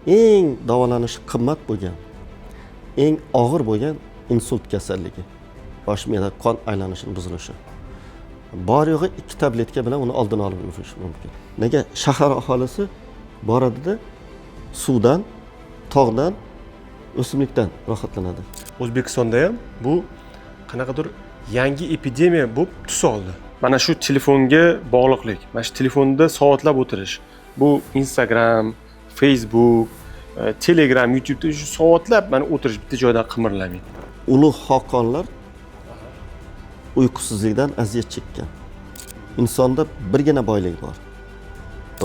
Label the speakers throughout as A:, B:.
A: Eng davolanishi qimmat bo'lgan, eng og'ir bo'lgan insult kasalligi, bosh miyada qon aylanishining buzilishi. Bor yo'g'i 2 tabletka bilan uni oldini olib yurish mumkin. Nega shahar aholisi boradida suvdan, tog'dan, o'simlikdan rohatlanadi.
B: O'zbekistonda ham bu qanaqadir yangi epidemiya bo'lib tus oldi. Mana shu telefonga bog'liqlik, mana shu telefonda soatlab o'tirish, bu Instagram, Facebook, Telegram, YouTube'da shu soatlab mana o'tirish, bitta joydan qimirlamay.
A: Ulug' xoqonlar uyqusizlikdan aziyat chekkan. Insonda birgina boylik bor.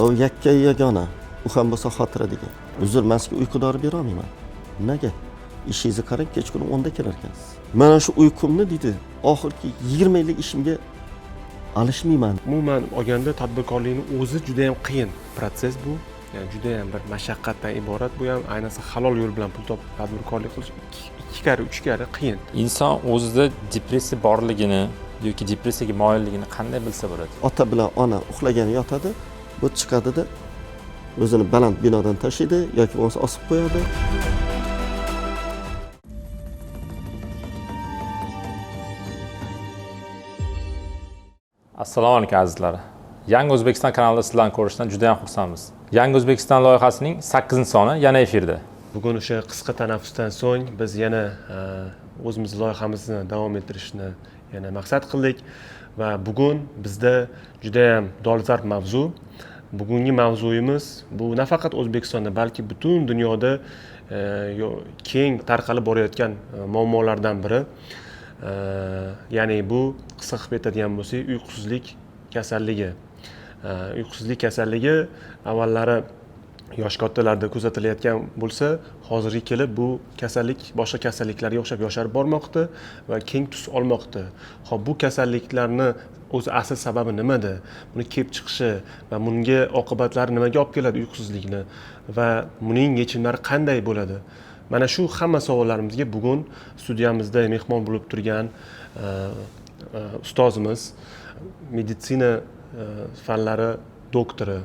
A: U yakka yagona, u ham bo'lsa xotira degan. Uzr, men sizga uyqu dori bera olmayman. Nega? Ishingizni qarang, kechqurun 10 da kelar ekansiz. Mana shu uyqumni deydi, oxirgi 20 yillik ishimga alishmayman.
B: Umuman olganda tadbirkorlikning o'zi juda ham qiyin protsess bu. Ya'ni juda ham bir mashaqqatdan iborat bu ham, ayniqsa halol yo'l bilan pul topib tadbirkorlik qilish ikki karra, uch karra qiyin.
C: Inson o'zida depressiya borligini yoki depressiyaga moyilligini qanday bilsa bo'ladi?
A: Ota bilan ona uxlagan yotadi, bu chiqadida o'zini baland binodan tashlaydi yoki bo'lmasa osib qo'yadi.
C: Assalomu alaykum azizlar. Yangi O'zbekiston kanalida sizlarni ko'rishdan juda ham xursandmiz. Yangi O'zbekiston loyihasining 8-soni yana efirda.
B: Bugun o'sha qisqa tanaffusdan so'ng biz yana o'zimiz loyihamizni davom ettirishni yana maqsad qildik va bugun bizda juda ham dolzarb mavzu. Bugungi mavzuyimiz bu nafaqat O'zbekistonda, balki butun dunyoda keng tarqalib borayotgan muammolardan biri. Ya'ni bu qisqa qilib aytadigan bo'lsak, uyqusizlik kasalligi. Uyqusizlik kasalligi avvallari yosh kattalarda kuzatilayotgan bo'lsa, hozirga kelib bu kasallik boshqa kasalliklarga o'xshab yosharib bormoqda va keng tus olmoqda. Xo'p, bu kasalliklarni o'zi asl sababi nimada? Buni kelib chiqishi va bunga oqibatlari nimaga olib keladi uyqusizlikni va buning yechimlari qanday bo'ladi? Mana shu hamma savollarimizga bugun studiyamizda mehmon bo'lib turgan ustozimiz, meditsina fanlari doktori,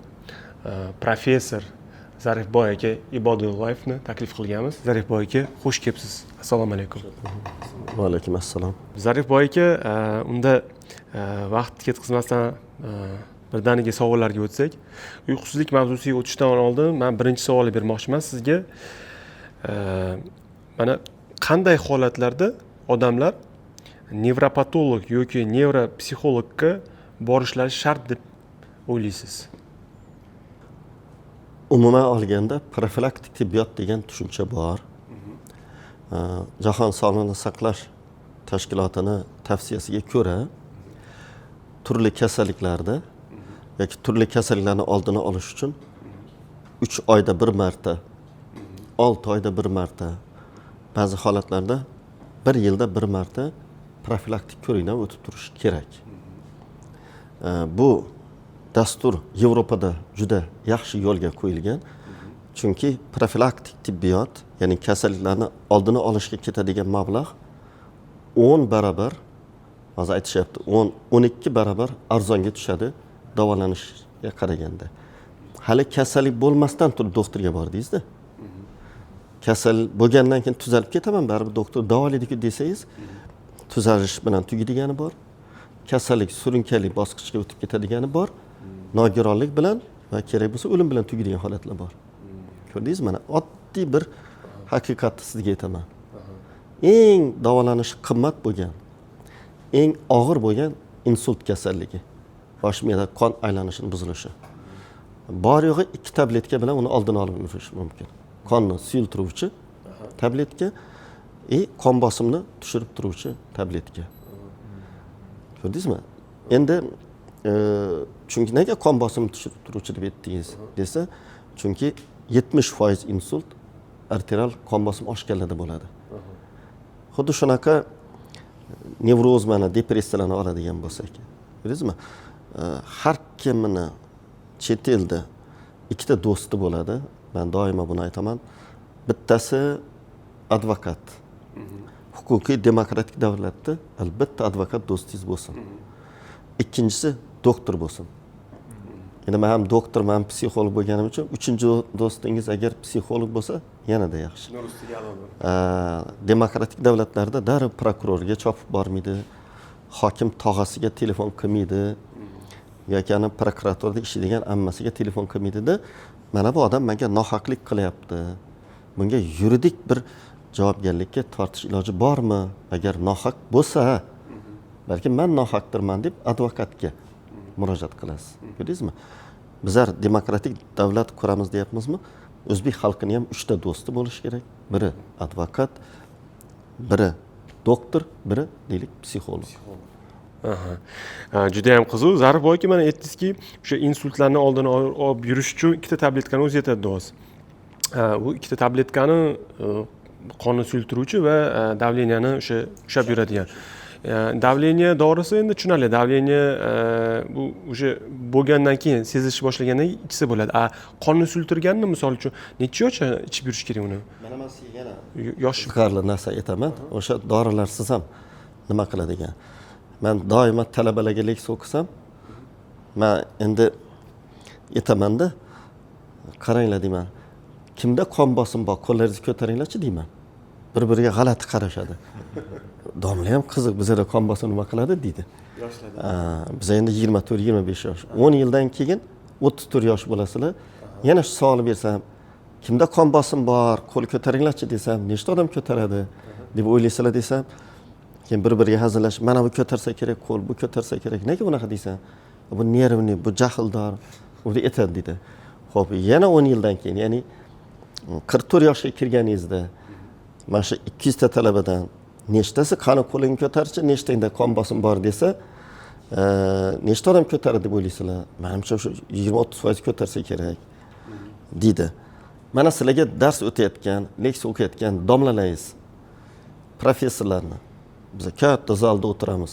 B: professor Zarifboy aka Ibodullayevni taklif qilganmiz. Zarifboy aka, xush kelibsiz. Assalomu alaykum.
A: Va alaykum assalom.
B: Zarifboy aka, unda vaqt ketkazmasdan birdaniga savollarga o'tsak. Uyqusizlik mavzusiga o'tishdan oldin men birinchi savolni bermoqchiman sizga. Mana qanday holatlarda odamlar nevropatolog yoki nevropsixologga borishlari shart deb o'ylaysiz?
A: Umuman olganda profilaktik tibbiyot degan tushuncha bor. Jahon sog'liqni saqlash tashkilotini tavsiyasiga ko'ra turli kasalliklarda yoki turli kasalliklarni oldini olish uchun 3 oyda bir marta, 6 oyda bir marta, ba'zi holatlarda 1 yilda bir marta profilaktik ko'rikdan o'tib turish kerak. Bu dastur Yevropada juda yaxshi yo'lga qo'yilgan. Chunki profilaktik tibbiyot, ya'ni kasalliklarni oldini olishga ketadigan mablag' 10 barobar, hozir aytishyapti, 10-12 barobar arzonga tushadi davolanishga qaraganda. Hali kasallik bo'lmasdan turib doktorga bordingizda. Kasal bo'lgandan keyin tuzalib ketaman, baribir doktor davolaydi-ku desangiz, tuzalish bilan tugaydigani bor. Kasallik surunkali bosqichga o'tib ketadigani bor. Nogironlik bilan va kerak bo'lsa o'lim bilan tugaydigan holatlar bor. Ko'rdingiz, mana oddiy bir haqiqatni sizga aytaman. Eng davolanishi qimmat bo'lgan, eng og'ir bo'lgan insult kasalligi, bosh miyada qon aylanishining buzilishi. Bor yo'g'i 2 tabletka bilan uni oldini olib yurish mumkin. Qonni suyultiruvchi tabletka qon bosimini tushirib turuvchi tabletka. Ko'rdingizmi? Endi chunki nega qon bosimini tushirib turuvchi deb aytdingiz desa, chunki 70% insult arterial qon bosim oshganlarda bo'ladi. Xuddi shunaqa nevroz mana depressiyalarni oladigan bo'lsak, ko'rdingizmi? Har kimni chet elda ikkita do'sti bo'ladi. Men doimo buni aytaman. Bittasi advokat. Huquqiy demokratik davlatda albatta advokat do'stingiz bo'lsin. Ikkinchisi doktor bo'lsin. Endi man ham doktor, man ham psixolog bo'lganim uchun uchinchi do'stingiz agar psixolog bo'lsa yanada yaxshi. Demokratik davlatlarda darrov prokurorga chopib bormaydi, hokim tog'asiga telefon qilmaydi yoki ana prokuraturada ishlaydigan ammasiga telefon qilmaydida, mana bu odam menga nohaqlik qilyapti, bunga yuridik bir javobgarlikka tortish iloji bormi, agar nohaq bo'lsa balki man nohaqdirman deb advokatga murojaat qilasiz. Ko'rdingizmi? Bizlar demokratik davlat quramiz deyapmizmi? O'zbek xalqini ham uchta do'sti bo'lishi kerak. Biri advokat, biri doktor, biri deylik psixolog.
B: Juda ham qiziq. Zarif aka, mana aytdingizki, o'sha insultlarni oldini olib yurish uchun ikkita tabletkani o'zi yetadi deyapsiz. Bu ikkita tabletkani qonni suyultiruvchi va давление ni o'sha ushlab yuradigan. Давление dorisi endi tushunarli. Давление bu o'sha bo'lgandan keyin, sezilishi boshlagandan keyin ichsa bo'ladi. A qonni suyultirganni misol uchun necha yoshda ichib yurish kerak uni?
A: Mana man sizga yana
B: yosh
A: qiziqarli narsa aytaman. O'sha dorilarsiz ham nima qiladigan. Man doimo talabalarga leksiya o'qisam, man endi aytamanda, qaranglar deyman, kimda qon bosim bor, qo'llaringizni ko'taringlarchi deyman. Bir-biriga g'alati qarashadi. Domla ham qiziq, bizada qon bosim nima qiladi deydi. Biz endi 24-25 yosh. 10 yildan keyin 34 yosh bo'lasizlar. Yana shu savolni bersam, kimda qon bosim bor, qo'l ko'taringlarchi desam, nechta odam ko'taradi deb o'ylaysizlar desam, keyin bir-biriga hazillashib, mana bu ko'tarsa kerak qo'l, bu ko'tarsa kerak. Nega bunaqa deysan? Bu nervni, bu jahldor, u aytadi deydi. Xo'p, yana 10 yildan keyin, ya'ni 44 yoshga kirganingizda mana shu 200 ta talabadan nechtasi qani qo'lini ko'tarchi, nechtangda qon bosim bor desa, nechta odam ko'taradi deb o'ylaysizlar? Manimcha o'sha 20-30% ko'tarsa kerak deydi. Mana sizlarga dars o'tayotgan, leksiya o'qiyotgan domlalaringiz, professorlarni biz katta zalda o'tiramiz.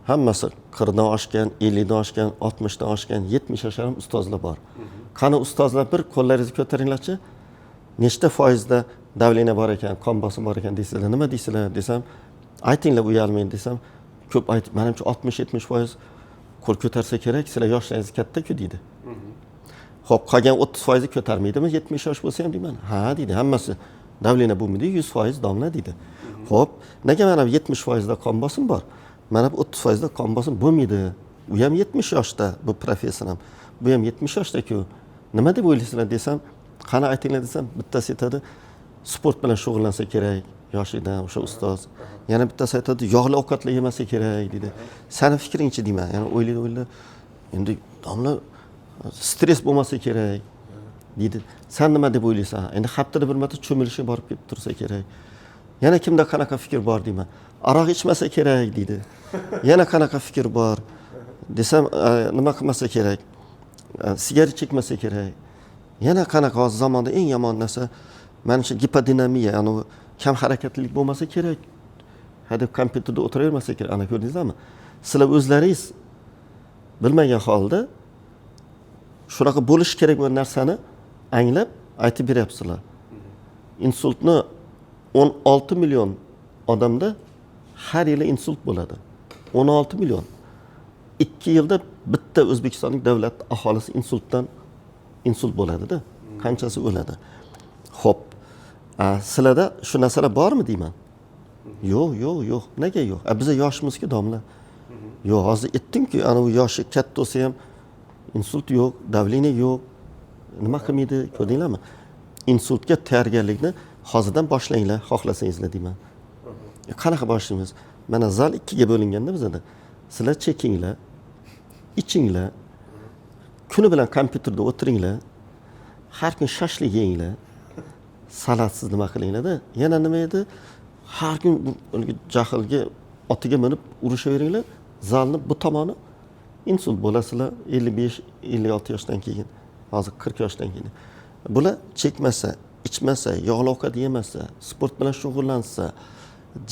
A: Hammasi 40 dan oshgan, 50 dan oshgan, 60 dan oshgan, 70 yashar ham ustozlar bor. Qani ustozlar, bir qo'llaringizni ko'taringlarchi. Nechta foizda давление bor ekan, qon bosim bor ekan deysizlar, nima deysizlar desam, aytinglar uyalmang desam, ko'p aytib, manimcha 60-70% qo'l ko'tarsa kerak, sizlar yoshlaringiz katta-ku deydi. Xo'p, qolgan 30% ko'tarmaydimi 70 yosh bo'lsa ham deyman. Ha deydi, hammasi давление bo'lmaydi, 100% domla deydi. Xo'p, nega mana bu 70% da qon bosim bor? Mana bu 30% da qon bosim bo'lmaydi. U ham 70 yoshda, bu professor ham. Bu ham 70 yoshda-ku. Nima deb o'ylaysizlar desam, qani aytinglar desam, bittasi aytadi, sport bilan shug'ullansa kerak yoshlikdan o'sha ustoz. Yana bittasi aytadi, yog'li ovqatlar yemasa kerak deydi. Sani fikringchi deyman. Ya'ni o'ylaydi, o'ylaydi. Endi domla stress bo'lmasa kerak deydi. San nima deb o'ylaysan? Endi haftada bir marta cho'milishga borib kelib tursa kerak. Yana kimda qanaqa fikr bor deyman. Aroq ichmasa kerak deydi. Yana qanaqa fikr bor desam, nima qilmasa kerak? Sigaret chekmasa kerak. Yana qanaqa hozir zamonda eng yomon narsa manimcha gipodinamiya, ya'ni kam harakatlilik bo'lmasa kerak. Ha deb kompyuterda o'tiravermasa kerak. Ana ko'rdingizmi? Sizlar o'zlaringiz bilmagan holda shunaqa bo'lishi kerak bo'lgan narsani anglab aytib beryapsizlar. Insultni 16 million odamda har yili insult bo'ladi. 16 million. 2 yilda bitta O'zbekistonning davlat aholisi insultdan insult bo'ladida. Qanchasi o'ladi. Xo'p, sizlarda shu narsalar bormi deyman. Yo'q, yo'q, yo'q. Nega yo'q? Biz yoshmizki domla. Yo'q, hozir aytdimki, ana u yoshi katta bo'lsa ham insult yo'q, давление yo'q. Nima qilmaydi, ko'rdinglarmi? Insultga tayyorgarlikni hozirdan boshlanglar, xohlasangizlar deyman. Qanaqa boshlaymiz? Mana zal 2ga bo'linganda bizada. Sizlar chekinglar, ichinglar, kuni bilan kompyuterda o'tiringlar, har kun shashlik yenglar, salatsiz nima qilinglar-da. Yana nima edi? Har kun jahlga otiga minib urishaveringlar, zalni bu tomoni insult bo'lasizlar 55-56 yoshdan keyin, hozir 40 yoshdan keyin. Bular chekmasa, ichmasa, yog'li ovqat yemasa, sport bilan shug'ullansa,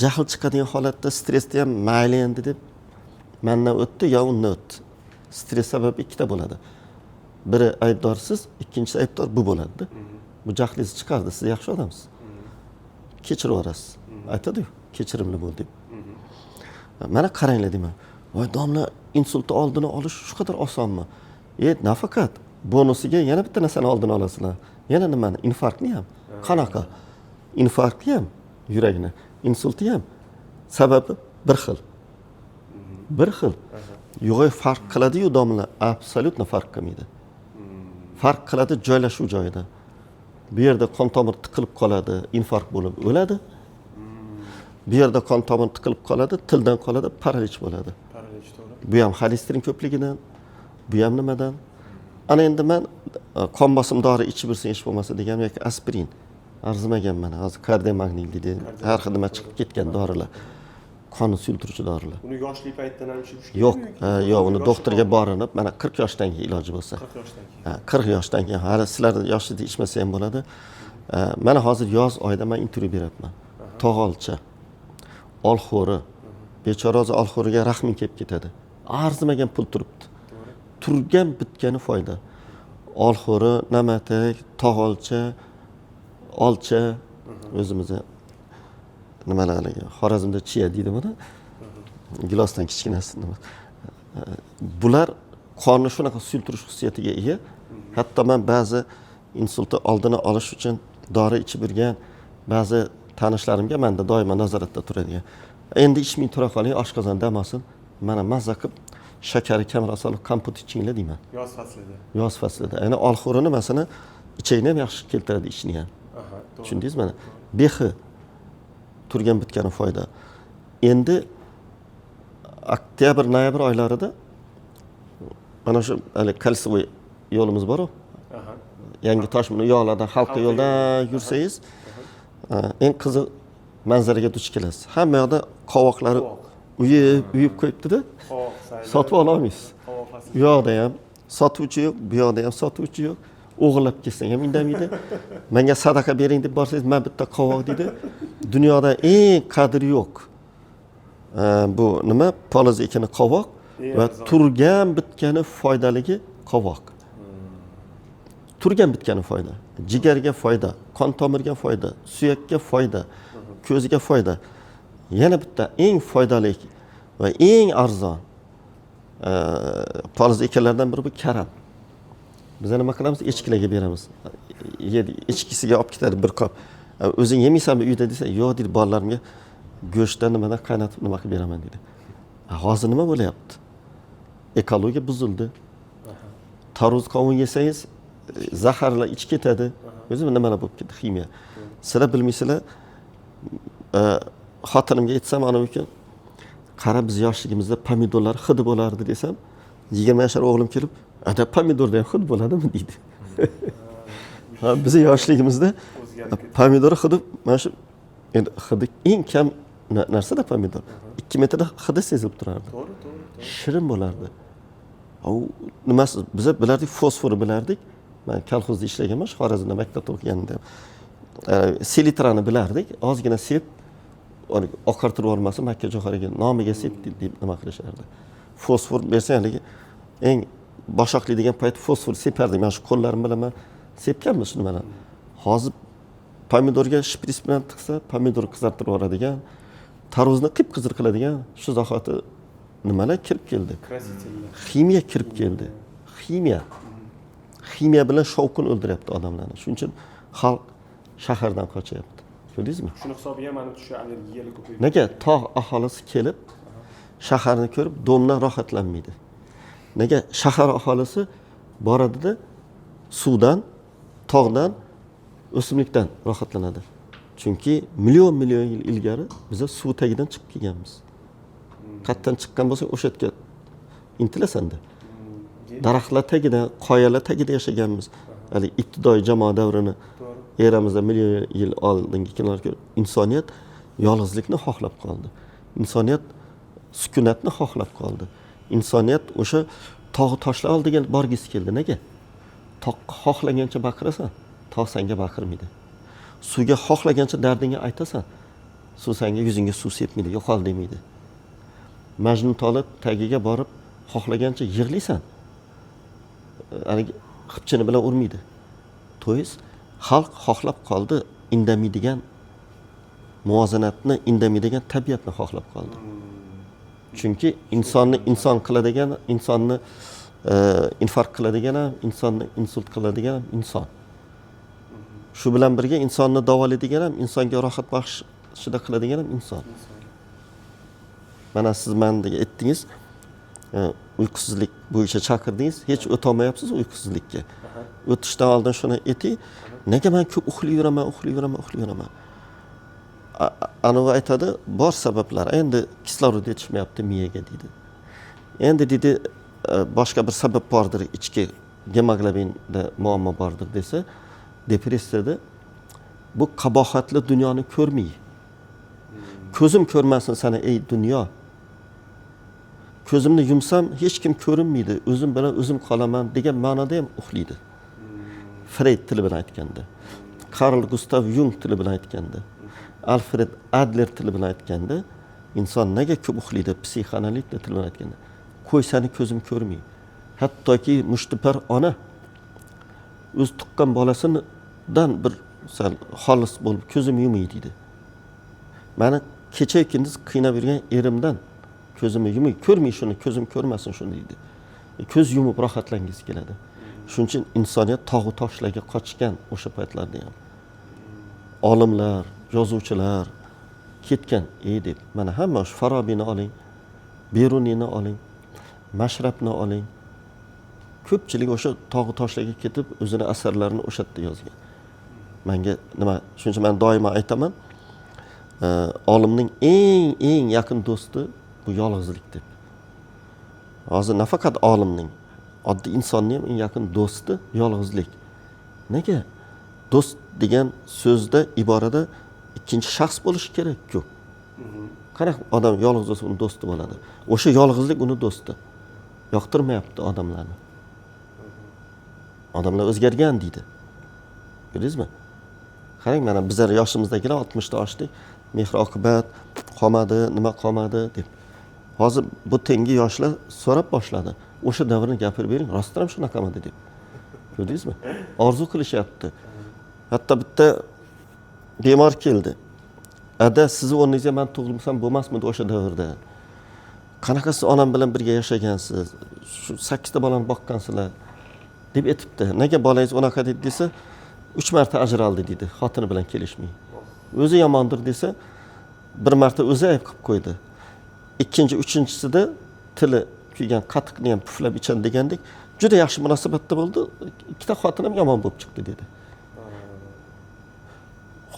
A: jahl chiqadigan holatda stressda ham mayli endi deb mandan o'tdi yo undan o'tdi. Stress sababi ikkita bo'ladi. Biri aybdorsiz, ikkinchisi aybdor bu bo'ladi-da. Bu jahlingizni chiqardi, siz yaxshi odamsiz. Kechirib yuborasiz. Aytadi-yu, kechirimli bo'l deb. Mana qaranglar deyman. Voy domla, insultni oldini olish shu qadar osonmi? Nafaqat bonusiga yana bitta narsani oldini olasizlar. Yana nimani? Infarktni ham. Qanaqa? Infarktni ham, yurakni, insultni ham sababi bir xil. Bir xil. Yo'q, farq qiladi-yu domla, абсолютно farq qilmaydi. Farq qiladi joylashuv joyida. Bu yerda qon tomir tiqilib qoladi, infarkt bo'lib o'ladi. Bu yerda qon tomir tiqilib qoladi, tildan qoladi, paralich bo'ladi.
B: Paralich, to'g'ri.
A: Bu ham xolesterin ko'pligidan, bu ham nimadan? Ana endi men qon bosim dori ichib yursang hech bo'lmasa degan yoki aspirin arzimagan mana hozir kardiomagnil deydi, har xil nima chiqib ketgan dorilar. Qonni suyultiruvchi dorilar.
B: Uni yoshli paytdan ham ichib
A: Yo'q, yo'q, uni doktorga borinib, mana 40 yoshdan keyin iloji bo'lsa.
B: 40 yoshdan keyin.
A: 40 yoshdan keyin hali sizlar yoshida ichmasa ham bo'ladi. Mana hozir yoz oyida men intervyu beryapman. Tog'olcha, olxo'ri, bechora o'zi olxo'riga rahming kelib ketadi. Arzimagan pul turibdi. Turgan bitgani foyda. Olxo'ri, namatak, tog'olcha, olcha, o'zimizni nimalarligi, Xorazmda chiya deydi buni. Gilosdan kichkinasi nima. Bular qonni shunaqa suyultirish xususiyatiga ega. Hatto men ba'zi insultni oldini olish uchun dori ichib yurgan ba'zi tanishlarimga menda doimo nazoratda turadigan. Endi ichmay tura qoling, oshqozon dam olsin. Mana mazza qilib shakari kamroq solib kompot ichinglar deyman.
B: Yoz faslida.
A: Yoz faslida. Ya'ni olxo'rini masalan ichakni ham yaxshi keltiradi, ichni ham. Tushundingiz mana? Bexi turgan bitgani foyda. Endi oktyabr, noyabr oylarida mana shu hali kольцевой yo'limiz bor-ku. Yangi tosh yo'llardan halqa yo'ldan yursangiz, eng qiziq manzaraga duch kelasiz. Hamma yoqda qovoqlari uyib, uyib qo'yibdi-da. Sotib ola olmaysiz. U yoqda ham sotuvchi yo'q, bu yoqda ham sotuvchi yo'q. O'g'irlab kelsang ham indamaydi. Menga sadaqa bering deb borsangiz, men bitta qovoq deydi. Dunyoda eng qadri yo'q. Bu nima? Poliz ekini qovoq va turgan bitgani foydaligi qovoq. Turgan bitgani foyda. Jigarga foyda, qon tomirga foyda, suyakka foyda, ko'zga foyda. Yana bitta eng foydali va eng arzon poliz ekinlardan biri bu karam. Biz nima qilamiz? Echkilarga beramiz. Echkisiga olib ketadi bir qop. O'zing yemaysanmi uyda desa, yo'q deydi, bolalarimga go'shtdan nimadan qaynatib nima qilib beraman deydi. Hozir nima bo'lyapti? Ekologiya buzildi. Tarvuz qovun yesangiz zaharlar ichib ketadi. O'zi nimalar bo'lib ketdi, ximiya. Sizlar bilmaysizlar, xotinimga aytsam ana uchun, qara biz yoshligimizda pomidorlar hidi bo'lardi desam, 20 yashar o'g'lim kelib, "Ada pomidorda ham hid bo'ladimi?" deydi. Ha, biz yoshligimizda pomidor hidi mana shu endi hidi eng kam narsada pomidor. 2 metrda hidi sezilib turardi.
B: To'g'ri, to'g'ri.
A: Shirin bo'lardi. U nimasi biz bilardik, fosfor bilardik. Men kolxozda ishlaganman, shu Xorazmda maktabda o'qiganimda. Selitrani bilardik, ozgina sep, oqartirib yubormasin, makka jo'xoriga nomiga sep deb nima qilishardi. Fosfor bersang haligi eng boshoqli degan payt fosfor separdik. Mana shu qo'llarim bilan men sepganmiz shu nimalarni. Hozir pomidorga shpris bilan tiqsa, pomidor qizartirib yuboradigan, tarvuzni qip-qizil qiladigan shu zahoti nimalar kirib keldi? Ximiya kirib keldi. Ximiya. Ximiya bilan shovqin o'ldiryapti odamlarni. Shuning uchun xalq shahardan qochyapti. Ko'rdingizmi?
B: Shuni hisobiga mana shu allergiyalar ko'payib.
A: Nega tog' aholisi kelib shaharni ko'rib domdan rohatlanmaydi? Nega shahar aholisi boradida suvdan, tog'dan, o'simlikdan rohatlanadi? Chunki million million yil ilgari biz suv tagidan chiqib kelganmiz. Qayerdan chiqqan bo'lsak o'sha yerga intilasan-da. Daraxtlar tagida, qoyalar tagida yashaganmiz. Hali ibtidoiy jamoa davrini eramizda million yil oldingi kunlar ko'rib, insoniyat yolg'izlikni xohlab qoldi. Insoniyat sukunatni xohlab qoldi. Insoniyat o'sha tog' toshlar oldiga borgisi keldi. Nega? Toqqa xohlagancha baqirasan, tog' senga baqirmaydi. Suvga xohlagancha dardingni aytasan, suv senga yuzingga suv sepmaydi, yo'qol demaydi. Majnun toli tagiga borib xohlagancha yig'laysan, haligi xipchini bilan urmaydi. To'yis xalq xohlab qoldi indamaydigan muvozanatni, indamaydigan tabiatni xohlab qoldi. Chunki insonni inson qiladigan, insonni Infarkt qiladigan ham, insonni insult qiladigan ham inson. Shu bilan birga insonni davolaydigan ham, insonga rohat baxshida qiladigan ham inson. Mana siz meni aytdingiz, uyqusizlik bo'yicha chaqirdingiz, hech o'tolmayapsiz uyqusizlikka. O'tishdan oldin shuni ayting, nega men ko'p uxlayveraman, uxlayveraman, uxlayveraman. Anavi aytadi, bor sabablar. Endi kislorod yetishmayapti miyaga deydi. Endi deydi, boshqa bir sabab bordir, ichki gemoglobinda muammo bordir desa, depressiyada bu qabohatli dunyoni ko'rmay. Ko'zim ko'rmasin seni ey dunyo. Ko'zimni yumsam hech kim ko'rinmaydi, o'zim bilan o'zim qolaman degan ma'noda ham uxlaydi. Freyd tili bilan aytganda, Karl Gustav Jung tili bilan aytganda, Alfred Adler tili bilan aytganda, inson nega ko'p uxlaydi, psixoanalitik tili bilan aytganda, qo'y seni ko'zim ko'rmay. Hattoki mushtipar ona o'z tuqqan bolasidan bir sal xolis bo'lib ko'zim yumay deydi. Mani kecha kunduz qiynab yurgan erimdan ko'zimni yumay, ko'rmay shuni, ko'zim ko'rmasin shuni deydi. Ko'z yumib rohatlangisi keladi. Shuning uchun insoniyat tog'u toshlarga qochgan o'sha paytlarda ham. Olimlar, yozuvchilar ketgan, ey deb. Mana hamma shu Farobiyni oling, Beruniyni oling, Mashrabni oling. Ko'pchilik o'sha tog'u toshlarga ketib o'zini asarlarini o'sha yerda yozgan. Menga nima, shuning uchun men doimo aytaman, olimning eng yaqin do'sti bu yolg'izlik deb. Hozir nafaqat olimning, oddiy insonning ham eng yaqin do'sti yolg'izlik. Nega? Do'st degan so'zda, iborada ikkinchi shaxs bo'lishi kerak-ku. Qanaqa odam yolg'iz bo'lsa uni do'sti bo'ladi. O'sha yolg'izlik uni do'sti. Yoqtirmayapti odamlarni. Odamlar o'zgargan deydi. Ko'rdingizmi? Qarang, mana bizlar yoshimizdagilar 60 ta oshdik, mehr oqibat qolmadi, nima qolmadi deb. Hozir bu tengi yoshlar so'rab boshladi. O'sha davrni gapirib bering, rostdan ham shunaqamidi deb. Ko'rdingizmi? Orzu qilishyapti. Hatto bitta bemor keldi. Ada, sizni o'rningizga men tug'ilsam bo'lmasmidi o'sha davrda? Qanaqa siz onam bilan birga yashagansiz? Shu 8 ta bolani boqqansizlar deb aytibdi. Nega bolangiz unaqa dedi desa, 3 marta ajraldi dedi, xotini bilan kelishmay. O'zi yomondir desa, bir marta o'zi ayb qilib qo'ydi. Ikkinchi, uchinchisida tili kuygan qatiqni ham puflab ichadi degandek, juda yaxshi munosabatda bo'ldi. Ikkita xotinim yomon bo'lib chiqdi dedi.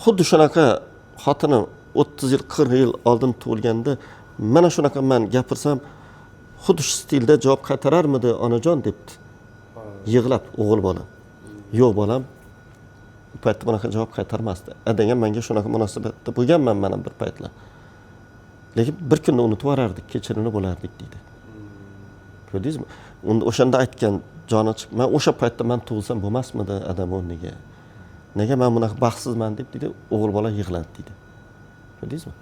A: Xuddi shunaqa xotinim 30 yil, 40 yil oldin tug'ilganda mana shunaqa men gapirsam, xuddi shu stilda javob qaytararmidi onajon debdi. Yig'lab o'g'il bola. Yo'q bolam, u paytda bunaqa javob qaytarmasdi. Adang ham menga shunaqa munosabatda bo'lganman men ham bir paytlar. Lekin bir kunda unutib yuborardik, kechirimli bo'lardik deydi. Ko'rdingizmi? Unda o'shanda aytgan joni chiqib, men o'sha paytda men tug'ilsam bo'lmasmidi adam o'rniga? Nega men bunaqa baxtsizman deb deydi, o'g'il bola yig'ladi deydi. Ko'rdingizmi?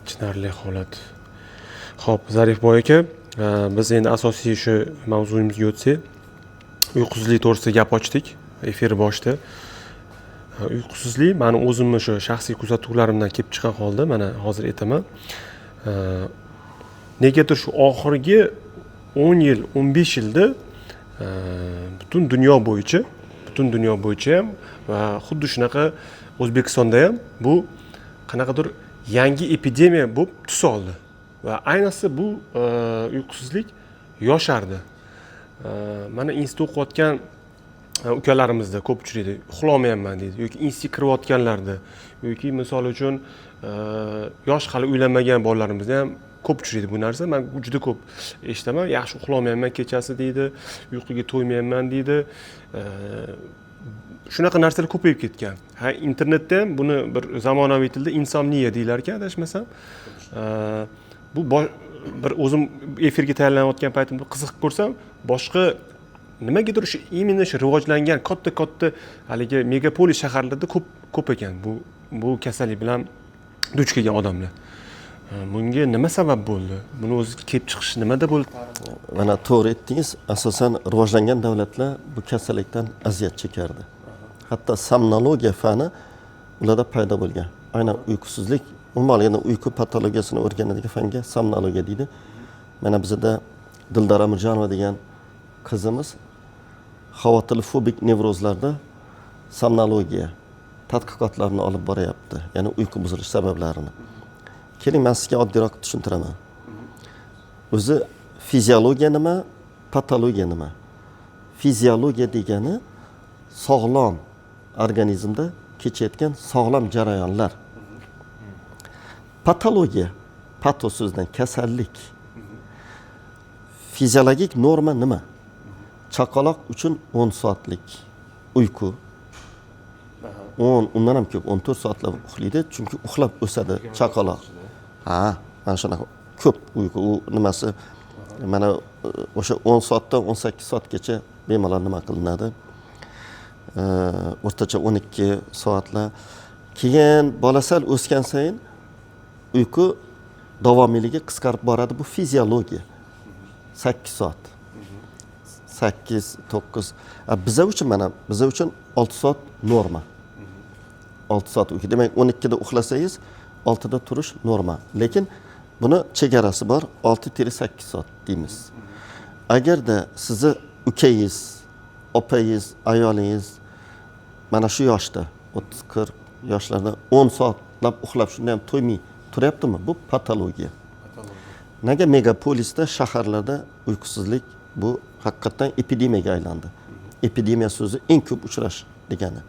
B: Achinarli holat. Xo'p, Zarifboy aka, biz endi asosiy shu mavzuyimizga o'tsak, uyqusizlik to'g'risida gap ochdik efir boshida. Uyqusizlik meni o'zimni shu shaxsiy kuzatuvlarimdan kelib chiqqan holda mana hozir aytaman. Negadir shu oxirgi 10 yil, 15 yilda butun dunyo bo'yicha ham va xuddi shunaqa O'zbekistonda ham bu qanaqadir yangi epidemiya bo'lib tus oldi. Va ayniqsa bu uyqusizlik yoshardi. Mana institutda o'qiyotgan ukalarimizda ko'p uchraydi. Uxlamayapman deydi yoki institutga kirayotganlarda yoki misol uchun yosh hali uylanmagan bolalarimizda ham ko'p uchraydi bu narsa. Men juda ko'p eshitaman. Yaxshi uxlamayapman kechasi deydi, uyquga to'ymayapman deydi. Shunaqa narsalar ko'payib ketgan. Ha, internetda ham buni bir zamonaviy tilda insomniya deyilar ekan, adashmasam. Bu bir o'zim efirga tayyorlanayotgan paytimda qiziqib ko'rsam, boshqa nimagadir shu imенно shu rivojlangan katta-katta haligi megapolis shaharlarda ko'p ekan bu kasallik bilan duch kelgan odamlar. Bunga nima sabab bo'ldi? Buni o'zi kelib chiqishi nimada bo'ldi?
A: Mana to'g'ri aytdingiz, asosan rivojlangan davlatlar bu kasallikdan aziyat chekardi. Hatto somnologiya fani ularda paydo bo'lgan. Aynan uyqusizlik, umuman olganda uyqu patologiyasini o'rganadigan fanga somnologiya deydi. Mana bizda Dildora Mirjonova degan qizimiz xavotirli fobik nevrozlarda somnologiya tadqiqotlarini olib boryapti, ya'ni uyqu buzilishi sabablarini. Keling, man sizga oddiyroq tushuntiraman. O'zi fiziologiya nima, patologiya nima? Fiziologiya degani sog'lom organizmda kechayotgan sog'lom jarayonlar. Patologiya, pato so'zidan kasallik. Fiziologik norma nima? Chaqaloq uchun 10 soatlik uyqu. 10, undan ham ko'p, 14 soatlab uxlaydi, chunki uxlab o'sadi chaqaloq. Ha, mana shunaqa ko'p uyqu, u nimasi mana o'sha 10 soatdan 18 soatgacha bemalol nima qilinadi? O'rtacha 12 soatlar. Keyin bola sal o'sgan sayin uyqu davomiyligi qisqarib boradi. Bu fiziologiya. 8 soat. 8, 9. Biza uchun mana, biza uchun 6 soat norma. 6 soat uyqu. Demak, 12 da uxlasangiz, 6 da turish norma. Lekin buni chegarasi bor, 6-8 soat deymiz. Agarda sizni ukangiz, opangiz, ayolingiz mana shu yoshda, 30-40 yoshlarda 10 soatlab uxlab, shunda ham to'ymay turyaptimi? Bu patologiya. Nega megapolisda, shaharlarda uyqusizlik bu haqiqatdan epidemiyaga aylandi? Epidemiya so'zi eng ko'p uchrash degani.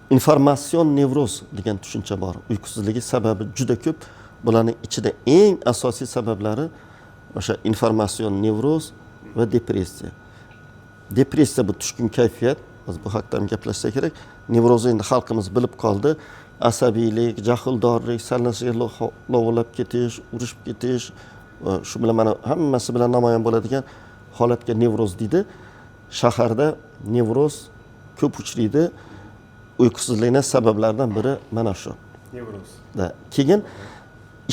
A: Informatsion nevroz degan tushuncha bor. Uyqusizligi sababi juda ko'p. Bularning ichida eng asosiy sabablari o'sha informatsion nevroz va depressiya. Depressiya bu tushkun kayfiyat. Hozir bu haqda ham gaplashsa kerak. Nevrozni endi xalqimiz bilib qoldi. Asabiylik, jahldorlik, sal narsaga lovillab ketish, urushib ketish, shu bilan mana hammasi bilan namoyon bo'ladigan holatga nevroz deydi. Shaharda nevroz ko'p uchraydi. Uyqusizlikning sabablaridan biri mana shu.
B: Nevroz.
A: Da. Keyin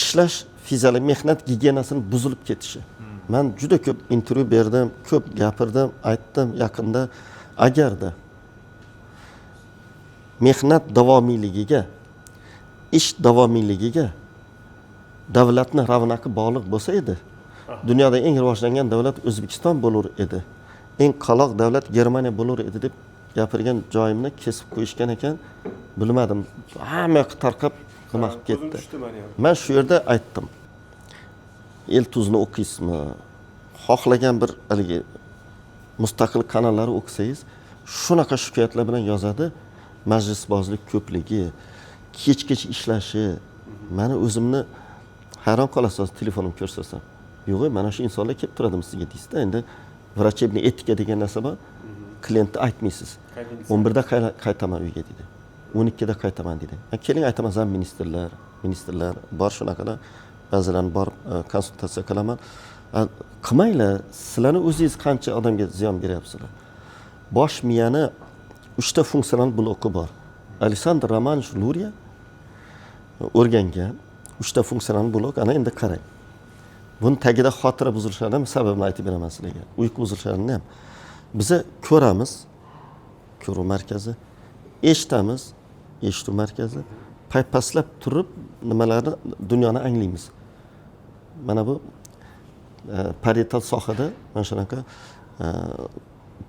A: ishlash, fiziologik mehnat gigiyenasini buzilib ketishi. Men juda ko'p intervyu berdim, ko'p gapirdim, aytdim yaqinda, agarda mehnat davomiyligiga, ish davomiyligiga davlatni ravnaqi bog'liq bo'lsa edi, dunyoda eng rivojlangan davlat O'zbekiston bo'lar edi, eng qaloq davlat Germaniya bo'lar edi deb gapirgan joyimni kesib qo'yishgan ekan, bilmadim, hamma yoqqa tarqab nima qilib ketdi. Men shu yerda aytdim, El tuzni o'qiysizmi, xohlagan bir haligi mustaqil kanallarni o'qisangiz, shunaqa shikoyatlar bilan yozadi, majlisbozlik ko'pligi, kech-kech ishlashi. Mani o'zimni hayron qolasiz, telefonimni ko'rsatsam. Yo'q, mana shu insonlar kelib turadimi sizga deysizda, endi vrachebniy etika degan narsa bor, klientni aytmaysiz. 11da qaytaman uyga deydi. 12da qaytaman deydi. Keling aytaman, zam ministrlar bor shunaqalar, ba'zilarini borib konsultatsiya qilaman. Qilmanglar, sizlarni o'zingiz qancha odamga ziyon beryapsizlar. Bosh miyani 3 ta funksional bloki bor. Aleksandr Romanovich Luriya o'rgangan 3 ta funksional blok. Ana endi qarang. Buni tagida xotira buzilishlarining ham sababini aytib beraman sizlarga. Uyqu buzilishlarini ham. Biza ko'ramiz, ko'ruv markazi, eshitamiz, eshituv markazi, paypaslab turib nimalarni, dunyoni anglaymiz. Mana bu parietal sohada mana shunaqa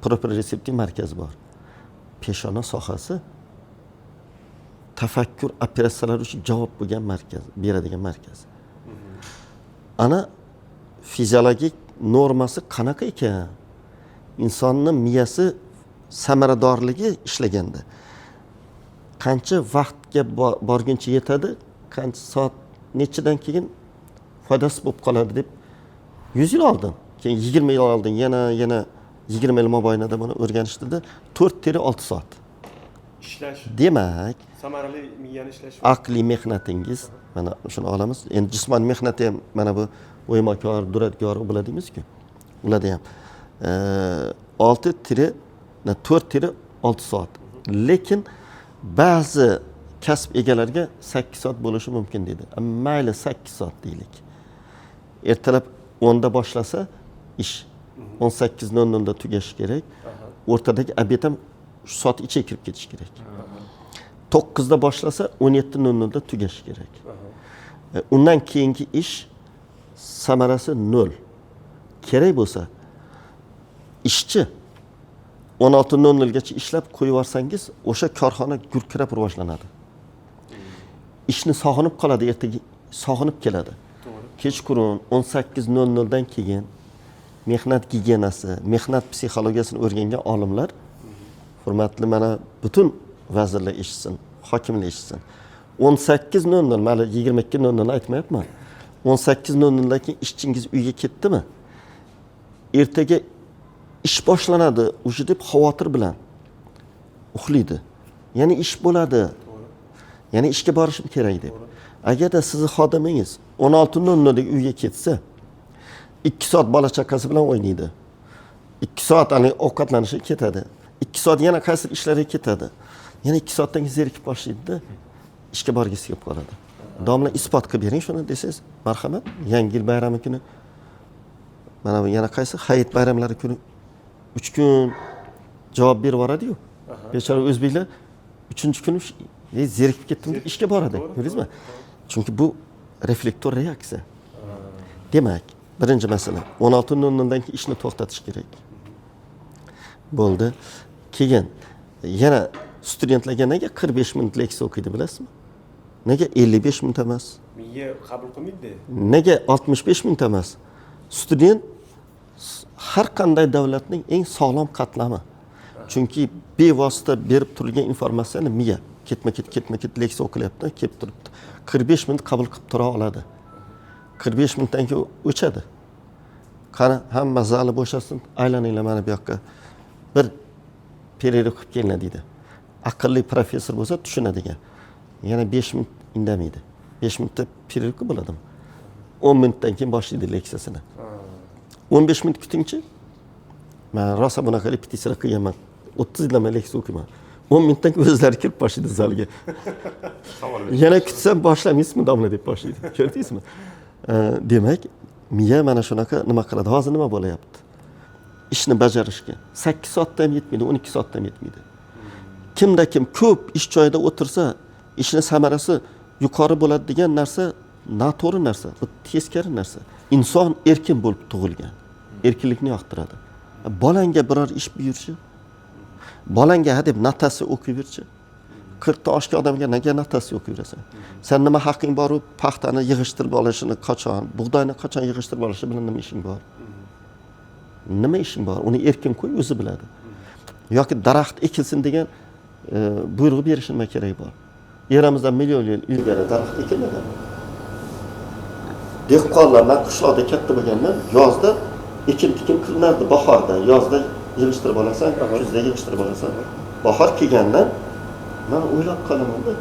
A: propriotseptiv markaz bor. Peshona sohasi tafakkur operatsiyalari uchun javob bo'lgan markaz, beradigan markaz. Ana fiziologik normasi qanaqa ekan? Insonning miyasi samaradorligi ishlaganda qancha vaqtga borguncha yetadi, qancha soat nechidan keyin foydasiz bo'lib qoladi deb 100 yil oldin, keyin 20 yil oldin, yana 20 yil mobaynida buni o'rganishdida 4-6 soat
B: ishlash.
A: Demak,
B: samarali miyani ishlash.
A: Aqliy mehnatingiz, mana shuni olamiz. Endi jismoniy mehnati ham mana bu o'ymakor, duradgor ular deymiz-ku. Ularda ham 4-6 soat. Lekin ba'zi kasb egalariga 8 soat bo'lishi mumkin deydi. Mayli 8 soat deylik. Ertalab 10 da boshlasa ish 18:00 da tugashi kerak. O'rtadagi obed ham shu soat ichiga kirib ketishi kerak. 9 da boshlasa 17:00 da tugashi kerak. Undan keyingi ish samarasi 0. Kerak bo'lsa ishchi 16:00gacha ishlab qo'yib yuborsangiz, o'sha korxona gurkirab rivojlanadi. Ishni sog'inib qoladi, ertaga sog'inib keladi. Kechqurun 18:00dan keyin mehnat gigiyenasi, mehnat psixologiyasini o'rgangan olimlar, hurmatli mana butun vazirlar eshitsin, hokimlar eshitsin. 18:00, mana 22:00 aytmayapman. 18:00dan keyin ishchingiz uyga ketdimi? Ertaga ish boshlanadi, уже deb xavotir bilan uxlaydi. Ya'ni ish bo'ladi. Ya'ni ishga borishim kerak deb. Agarda sizni xodimingiz 16:00da uyga ketsa, 2 soat bola chaqasi bilan o'ynaydi. 2 soat hani ovqatlanishga ketadi. 2 soat yana qaysidir ishlarga ketadi. Yana 2 soatdan keyin zerikib boshlaydi-da, ishga borgisi kelib qoladi. Domla, isbot qilib bering shuni desangiz, marhamat, Yangi yil bayrami kuni, mana bu yana qaysi hayit bayramlari kuni 3 kun javob berib yuboradi-yu. Bechora o'zbeklar 3-kuni zerikib ketdim deb ishga boradi. Ko'rdingizmi? Chunki bu reflektor reaksiya. Demak, birinchi masala 16:00dan keyin ishni to'xtatish kerak. Bo'ldi. Keyin yana studentlarga nega 45 minut leksiya o'qiydi, bilasizmi? Nega 55 minut emas?
B: Miya qabul qilmaydi.
A: Nega 65 minut emas? Student har qanday davlatning eng sog'lom qatlami. Chunki bevosita berib turilgan informatsiyani miya ketma-ket, ketma-ket leksiya o'qilyapti, kelib turibdi. 45 minut qabul qilib tura oladi. 45 minutdan keyin o'chadi. Qani, hamma zali bo'shasin, aylaninglar mana bu yoqqa. Bir перерыв qilib kelinglar deydi. Aqlli professor bo'lsa tushunadigan. Yana 5 minut indamaydi. 5 minutda перерыв bo'ladimi? 10 minutdan keyin boshlaydi leksiyasini. 15 minut kutingchi. Men rosa bunaqa repetitsiyalar qilganman. 30 yildan beri leksiya o'qiyman. 10 minutdan keyin o'zlari kirib boshlaydi zalga. Yana kutsam boshlamaysizmi domla deb boshlaydi. Ko'rdingizmi? Demak, miya mana shunaqa nima qiladi. Hozir nima bo'layapti? Ishni bajarishga 8 soatda ham yetmaydi, 12 soatda ham yetmaydi. Kimda kim ko'p ish joyida o'tirsa, ishni samarasi yuqori bo'ladi degan narsa noto'g'ri narsa. Bu teskari narsa. Inson erkin bo'lib tug'ilgan. Erkinlikni yoqtiradi. Bolangga biror ish buyurchi, bolangga ha deb notatsiya o'qiyverchi. 40 ta oshgan odamga nega notatsiya o'qiyverasan? Sen nima haqqing bor u paxtani yig'ishtirib olishini qachon, bug'doyni qachon yig'ishtirib olishi bilan nima ishing bor? Nima ishing bor? Uni erkin qo'y, o'zi biladi. Yoki daraxt ekilsin degan buyruq berishi nima keragi bor? Eramizdan million yil ilgari daraxt ekilmagan. Dehqonlar, men qishloqda katta bo'lganman, yozda ekin tikin qilinardi, bahorda, yozda yig'ishtirib olasan, kuzda yig'ishtirib olasan. Bahor kelgandan men o'ylab qolaman-da.